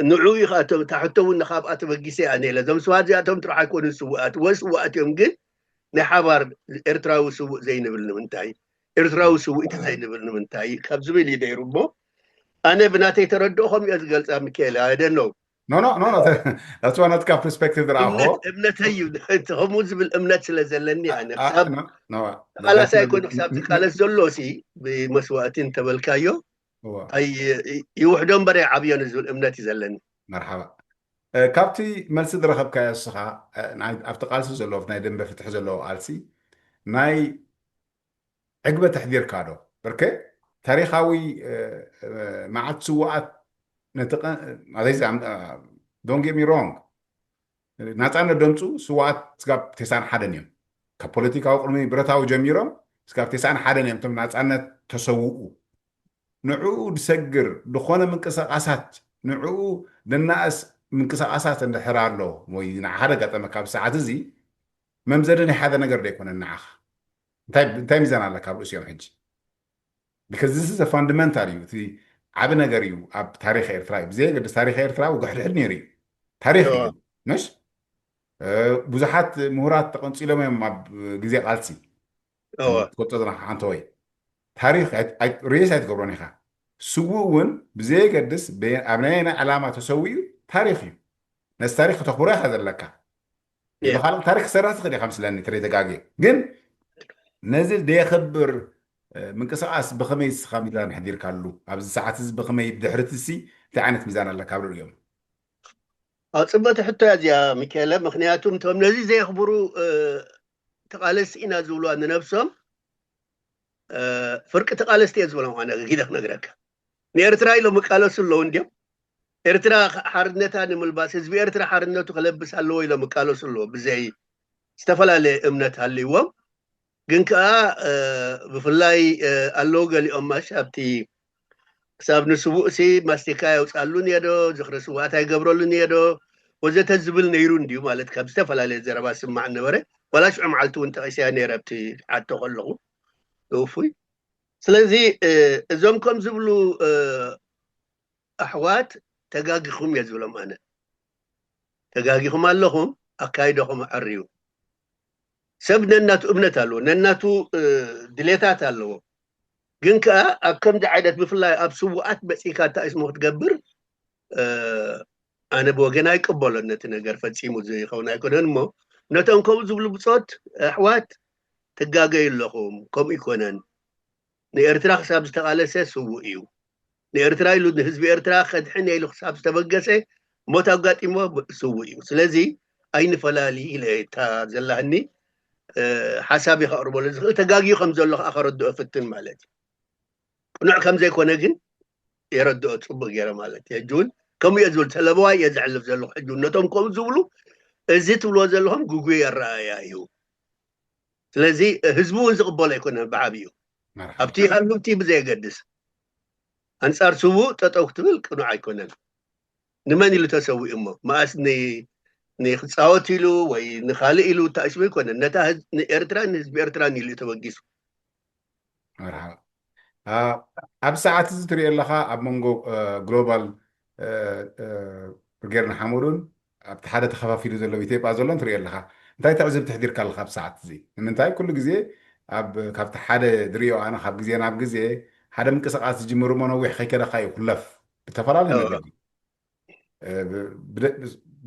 ንዑ እዩ። እታ ሕቶ እውን ንካብኣ ተበጊሰ ኣነ ኢለ። እዞም ስዋት እዚኣቶም ጥራሕ ኣይኮኑን ስውኣት ወ ስውኣት እዮም፣ ግን ናይ ሓባር ኤርትራዊ ስውእ ዘይንብል ንምንታይ፣ ኤርትራዊ ስውኢት ዘይንብል ንምንታይ ካብ ዝብል እዩ ነይሩ። እሞ ኣነ ብናተይ ተረድኦ ከምኡ እየ ዝገልፃ። ሚካኤል፣ I don't know። No, no, no, no. That's one of the perspective that I hold. እምነተይ እዩ። ከምኡ ዝብል እምነት ስለ ዘለኒ ኣነ ተቃላሳይ ኮይኑ ክሳብ ዝቃለስ ዘሎ ሲ ብመስዋእቲ እንተበልካዮ ይውሕዶ እምበር ይዓብዮ ንዝብል እምነት እዩ ዘለኒ። መርሓባ። ካብቲ መልሲ ዝረኸብካዮ እስኻ ኣብቲ ቃልሲ ዘሎ ናይ ደንበ ፍትሒ ዘለዎ ቃልሲ ናይ ዕግበት ኣሕዲርካ ዶ? በርከ ታሪኻዊ መዓት ስውኣት ነቲ don't get me wrong፣ ናፃነት ደምፁ ስውኣት ስጋብ ተሳን ሓደን እዮም። ካብ ፖለቲካዊ ቅድሚ ብረታዊ ጀሚሮም ስጋብ ተሳን ሓደን እዮም እቶም ናፃነት ተሰውኡ። ንዕኡ ዝሰግር ዝኾነ ምንቅስቃሳት ንዕኡ ደናእስ ምንቅስቃሳት እንድሕር ኣሎ ወይ ንዓኻ ደጋጠመካ ኣብዚ ሰዓት እዚ መምዘኒ ናይ ሓደ ነገር ዶ ኣይኮነን ንዓኻ? እንታይ ሚዛን ኣለካ ኣብ ርእሲኦም ሕጂ? Because this is fundamental እዩ። እቲ ዓቢ ነገር እዩ ኣብ ታሪኽ ኤርትራ እዩ። ብዘየገድስ ታሪኽ ኤርትራ ውግሕድሕድ ነይሩ እዩ። ታሪኽ እዩ። ምሽ ብዙሓት ምሁራት ተቐንፂሎም እዮም ኣብ ግዜ ቃልሲ። ትቆጦ ዝናኻ ሓንተ ወይ ታሪኽ ርየስ ኣይትገብሮን ኢኻ። ስውእ እውን ብዘየገድስ ኣብ ናይ ዕላማ ተሰዊኡ ታሪኽ እዩ። ነዚ ታሪኽ ክተኽብሮ ኢኻ ዘለካ። ብኻልእ ታሪክ ክሰርሕ ትኽእል ኢኻ ምስለኒ ተደይ ተጋግየ ግን ነዚ ደየኽብር ምንቅስቃስ ብኸመይ ስኻ ሚዛን ሕዲርካሉ ኣብዚ ሰዓት እዚ ብኸመይ ድሕርትሲ እንታይ ዓይነት ሚዛን ኣለካ ኣብ ርእዮም? ኣብ ፅበቲ ሕቶ እያ እዚኣ ሚካኤለ። ምክንያቱ እቶም ነዚ ዘየኽብሩ ተቃለስቲ ኢና ዝብልዋ ንነብሶም ፍርቂ ተቃለስቲ እየ ዝበሎም ኣነ ጊደ ክነግረካ። ንኤርትራ ኢሎም ይቃለሱ ኣለዉ እንዲዮም። ኤርትራ ሓርነታ ንምልባስ ህዝቢ ኤርትራ ሓርነቱ ክለብስ ኣለዎ ኢሎም ይቃለሱ ኣለዎ ብዘይ ዝተፈላለየ እምነት ሃልይዎም። ግን ከዓ ብፍላይ ኣለዉ ገሊኦም ማሽ ኣብቲ ክሳብ ንስውእሲ ማስቲካ የውፅኣሉ እኒሄ ዶ ዝኽሪ ስውኣት ኣይገብረሉ እኒሄ ዶ ወዘተ ዝብል ነይሩ እንዲዩ ማለት ካብ ዝተፈላለየ ዘረባ ስማዕ ነበረ። ዋላ ሽዑ መዓልቲ እውን ጠቂሰያ ነይረ ኣብቲ ዓቶ ከለኹ እውፉይ። ስለዚ እዞም ከም ዝብሉ ኣሕዋት ተጋጊኹም እየ ዝብሎም ኣነ። ተጋጊኹም ኣለኹም። ኣካይደኹም ኣዕርዩ። ሰብ ነናቱ እምነት ኣለዎ፣ ነናቱ ድሌታት ኣለዎ። ግን ከዓ ኣብ ከምዚ ዓይነት ብፍላይ ኣብ ስውኣት መፂእካ እንታይ ስሞ ክትገብር ኣነ ብወገን ኣይቅበሎን። ነቲ ነገር ፈፂሙ ዝኸውን ኣይኮነን እሞ ነቶም ከምኡ ዝብሉ ብፆት ኣሕዋት ትጋገዩ ኣለኹም። ከምኡ ይኮነን። ንኤርትራ ክሳብ ዝተቃለሰ ስውእ እዩ። ንኤርትራ ኢሉ ንህዝቢ ኤርትራ ከድሕን ኢሉ ክሳብ ዝተበገሰ ሞት ኣጋጢሞ ስውእ እዩ። ስለዚ ኣይንፈላሊ ኢለ እታ ዘላህኒ ሓሳብ ከቅርበሉ ዝኽእል ተጋጊዩ ከም ዘሎ ከዓ ከረድኦ ፍትን ማለት እዩ። ቅኑዕ ከም ዘይኮነ ግን የረድኦ ፅቡቅ ገይረ ማለት እዩ። ሕጂ እውን ከምኡ እየ ዝብል ተለበዋይ እየ ዘዕልፍ ዘለኹ። ሕጂ እውን ነቶም ከምኡ ዝብሉ እዚ ትብልዎ ዘለኹም ግጉይ ኣረኣእያ እዩ። ስለዚ ህዝቢ እውን ዝቕበሎ ኣይኮነን ብዓብዩ ኣብቲ ሃሉቲ ብዘየገድስ ኣንፃር ስውእ ጠጠው ክትብል ቅኑዕ ኣይኮነን። ንመን ኢሉ ተሰዊኡ እሞ መኣስ ንክፃወት ኢሉ ወይ ንካልእ ኢሉ ተኣሽሙ ኣይኮነን። ነታ ንኤርትራን ንህዝቢ ኤርትራን ኢሉ ተበጊሱ። ኣብ ሰዓት እዚ ትሪኦ ኣለካ ኣብ መንጎ ግሎባል ብርጌር ንሓመዱን ኣብቲ ሓደ ተኸፋፊሉ ዘሎ ኢትዮጵያ ዘሎን ትሪኦ ኣለካ። እንታይ ተዕዝብ ትሕዲርካ ኣለካ ኣብ ሰዓት እዚ? ንምንታይ ኩሉ ግዜ ኣብ ካብቲ ሓደ ዝሪኦ ኣነ ካብ ግዜ ናብ ግዜ ሓደ ምንቅስቃስ ዝጅምር እሞ ነዊሕ ከይከደካ እዩ ክለፍ ብተፈላለዩ መገዲ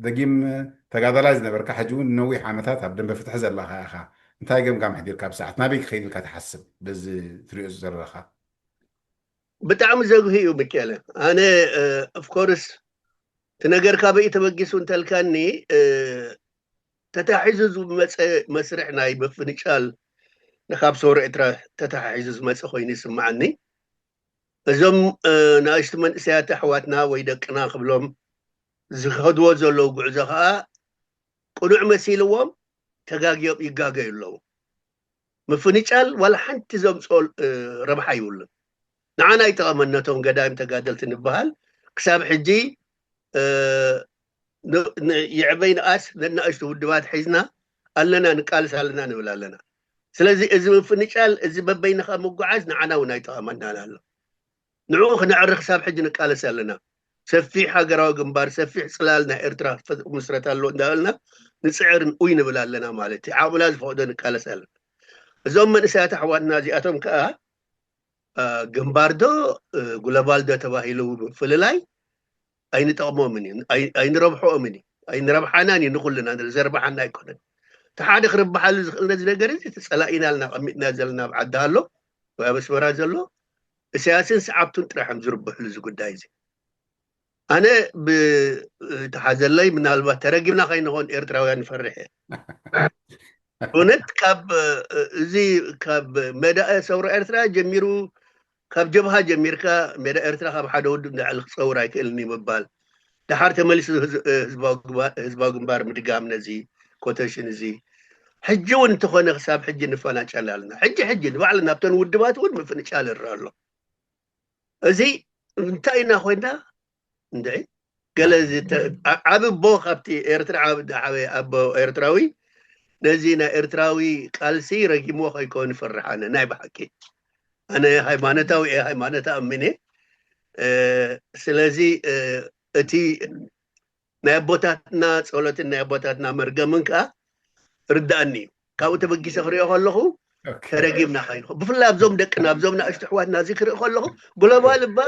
ደጊም ተጋዳላይ ዝነበርካ ሕጂ እውን ነዊሕ ዓመታት ኣብ ደንበ ፍትሒ ዘለካ ኢኻ። እንታይ ገምጋም ሕዲርካ ኣብ ሰዓት ናበይ ክኸይድ ኢልካ ትሓስብ በዚ ትሪኦ ዘለካ? ብጣዕሚ ዘግሂ እዩ ሚካኤለ። ኣነ ኦፍኮርስ እቲ ነገር ካበይ ተበጊሱ እንተልካኒ ተታሒዙ ዝመፀ መስርሕ ናይ ምፍንጫል ንካብ ሰውራ ኤርትራ ተታሒዙ ዝመፀ ኮይኑ ይስምዓኒ። እዞም ንኣሽቱ መንእሰያት ኣሕዋትና ወይ ደቅና ክብሎም ዝኸድዎ ዘለዉ ጉዕዞ ከዓ ቅኑዕ መሲልዎም ተጋግዮም ይጋገዩ ኣለዉ። ምፍንጫል ዋላ ሓንቲ ዘምፅኦ ረብሓ ይብሉን። ንዓና ይጠቐመን ነቶም ገዳይም ተጋደልቲ ንበሃል ክሳብ ሕጂ ይዕበይ ንኣስ ነናእሽቱ ውድባት ሒዝና ኣለና፣ ንቃልስ ኣለና ንብል ኣለና። ስለዚ እዚ ምፍንጫል፣ እዚ በበይንኻ ምጉዓዝ ንዓና እውን ኣይጠቐመናን ኣሎ። ንዕኡ ክነዕሪ ክሳብ ሕጂ ንቃለስ ኣለና። ሰፊሕ ሃገራዊ ግንባር፣ ሰፊሕ ጽላል ናይ ኤርትራ ክምስረት ኣሎ እንዳበልና ንጽዕር፣ ኡይ ንብል ኣለና ማለት እዩ። ዓቕምና ዝፈቕዶ ንቃለስ ኣለና። እዞም መንእሰያት ኣሕዋትና እዚኣቶም ከኣ ግንባር ዶ ግሎባል ዶ ተባሂሉ ምፍልላይ ኣይንጠቕሞምን እዩ፣ ኣይንረብሖኦምን እዩ፣ ኣይንረብሓናን እዩ። ንኩልና ዘርብሓና ኣይኮነን። እቲ ሓደ ክርብሓሉ ዝኽእል ነዚ ነገር እዚ ተጸላኢና ኣለና ቀሚጥና ዘለና ኣብ ዓዲ ኣሎ ወይ ኣብ ኣስመራ ዘሎ እሳያስን ሰዓብቱን ጥራሕም ዝርብሕሉ እዚ ጉዳይ እዚ። ኣነ ብተሓዘለይ ምናልባት ተረጊምና ከይንኾን ኤርትራውያን ይፈርሕ እየ። እውነት ካብ እዚ ካብ ሜዳ ሰውራ ኤርትራ ጀሚሩ ካብ ጀብሃ ጀሚርካ ሜዳ ኤርትራ ካብ ሓደ ውድብ ንላዕሊ ክጸውር ኣይክእልን እዩ ምባል፣ ደሓር ተመሊሱ ህዝባዊ ግንባር ምድጋም ነዚ ኮተሽን እዚ ሕጂ እውን እንተኾነ ክሳብ ሕጂ ንፈናጨል ኣለና። ሕጂ ሕጂ ንባዕልና ኣብተን ውድባት እውን ምፍንጫል ይረአ ኣሎ። እዚ እንታይ ኢና ኮይና እንድዒ ገለ ዓቢ ኣቦ ካብቲ ኤርትራ ዓቢ ዝዓበየ ኣቦ ኤርትራዊ ነዚ ናይ ኤርትራዊ ቃልሲ ረጊምዎ ከይከውን ይፈርሕ። ኣነ ናይ ብሓቂ ኣነ ሃይማኖታዊ እየ፣ ሃይማኖት ኣምን እየ። ስለዚ እቲ ናይ ኣቦታትና ጸሎትን ናይ ኣቦታትና መርገምን ከኣ ርዳእኒ እዩ። ካብኡ ተበጊሰ ክሪኦ ከለኹ ተረጊምና ከይንኹ ብፍላይ ኣብዞም ደቅና ኣብዞም ንእሽቶ ኣሕዋትና እዚ ክርኢ ከለኹ ግሎባል እባ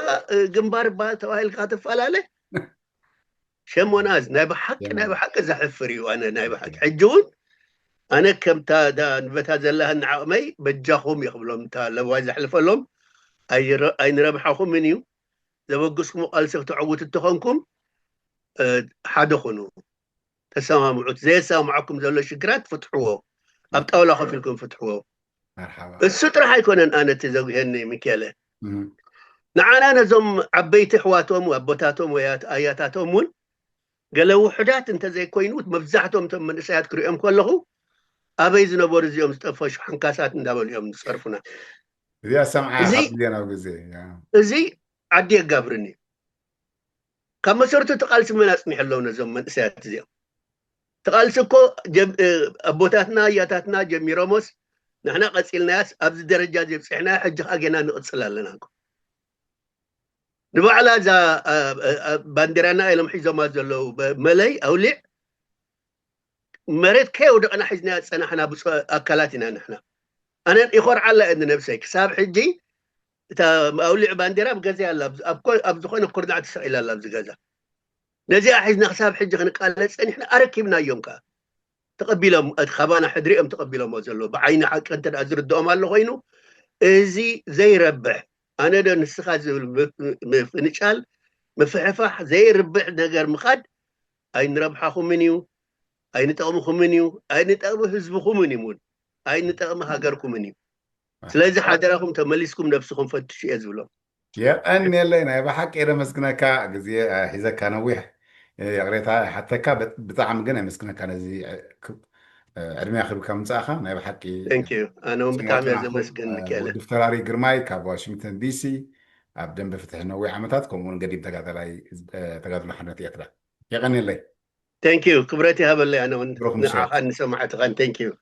ግንባር እባ ተባሂልካ ትፈላለ ሸሞናዝ ናይ ብሓቂ ናይ ብሓቂ ዘሕፍር እዩ። ኣነ ናይ ብሓቂ ሕጂ እውን ኣነ ከምታ ንበታ ዘለሃን ዓቕመይ በጃኹም እየ ክብሎም እታ ለዋይ ዘሕልፈሎም ኣይንረብሓኹምን እዩ። ዘበግስኩም ቃልሲ ክትዕውት እተኾንኩም ሓደ ኩኑ፣ ተሰማምዑት። ዘየሰማምዓኩም ዘሎ ሽግራት ፍትሕዎ፣ ኣብ ጣውላ ኮፍ ኢልኩም ፍትሕዎ። እሱ ጥራሕ ኣይኮነን ኣነ እቲ ዘጉሄኒ ሚኬለ፣ ንዓና ነዞም ዓበይቲ ኣሕዋቶም ኣቦታቶም ወይ ኣያታቶም እውን ገለ ውሑዳት እንተዘይኮይኑ መብዛሕቶም እቶም መንእሰያት ክሪኦም ከለኹ ኣበይ ዝነበሩ እዚኦም ዝጠፈሹ ሓንካሳት እንዳበሉ እዮም ዝጸርፉና። እዚኣ ሰምዓ ካብ ግዜ ናብ ግዜ እዚ ዓዲ የጋብርኒ ካብ መሰረቱ እቲ ቃልሲ መን ኣጽኒሑ ኣለዉ ነዞም መንእሰያት እዚኦም። እቲ ቃልሲ እኮ ኣቦታትና ኣያታትና ጀሚሮሞስ ንሕና ቀጺልናያስ ኣብዚ ደረጃ እዚ ኣብጺሕና ሕጂ ከኣ ጌና ንቕጽል ኣለና እኮ። ንባዕላ እዛ ባንዴራና ኢሎም ሒዞማ ዘለዉ መለይ ኣውሊዕ መሬት ከየውደቕና ሒዝና ዝጸናሕና ብፁዕ ኣካላት ኢና ንሕና። ኣነ ይኾርዓላ እየ ንነብሰይ ክሳብ ሕጂ እታ ኣውሊዕ ባንዴራ ኣብ ገዛ ኣላ ኣብ ዝኾነ ኩርናዕ ተሰቒላ ኣላ ኣብዚ ገዛ። ነዚኣ ሒዝና ክሳብ ሕጂ ክንቃለስ ጸኒሕና ኣረኪብናዮም ከኣ ተቐቢሎም እቲ ካባና ሕድሪኦም ተቐቢሎሞ ዘለዉ ብዓይኒ ሓቂ እንተ ዝርድኦም ኣሎ ኮይኑ እዚ ዘይረብሕ ኣነ ዶ ንስኻ ዝብል ምፍንጫል ምፍሕፋሕ ዘይርብሕ ነገር ምኻድ ኣይንረብሓኹምን እዩ ኣይንጠቕምኹምን እዩ ኣይንጠቕሚ ህዝብኹምን እዩ እውን ኣይንጠቕሚ ሃገርኩምን እዩ ስለዚ ሓደራኹም ተመሊስኩም ነብስኹም ፈትሹ እየ ዝብሎም የቐንየለይ ናይ ብሓቂ የደመስግነካ ግዜ ሒዘካ ነዊሕ ይቕሬታ ሓተካ ብጣዕሚ ግን የመስግነካ ነዚ ዕድሜ ኣኺብካ ምምፃእኻ ናይ ብሓቂ ኣነ እውን ብጣዕሚ እየ ዘመስግን ሚካኤል ወዲ ፍተራሪ ግርማይ ካብ ዋሽንግተን ዲሲ ኣብ ደንበ ፍትሒ ነዊሕ ዓመታት ከምኡ እውን ገዲም ተጋዳላይ ተጋድሎ ሓርነት ኤርትራ የቐንየለይ thank you ክብረት ይሃበለይ ኣነ እውን ንዓኻን ንሰማዕትኻን thank you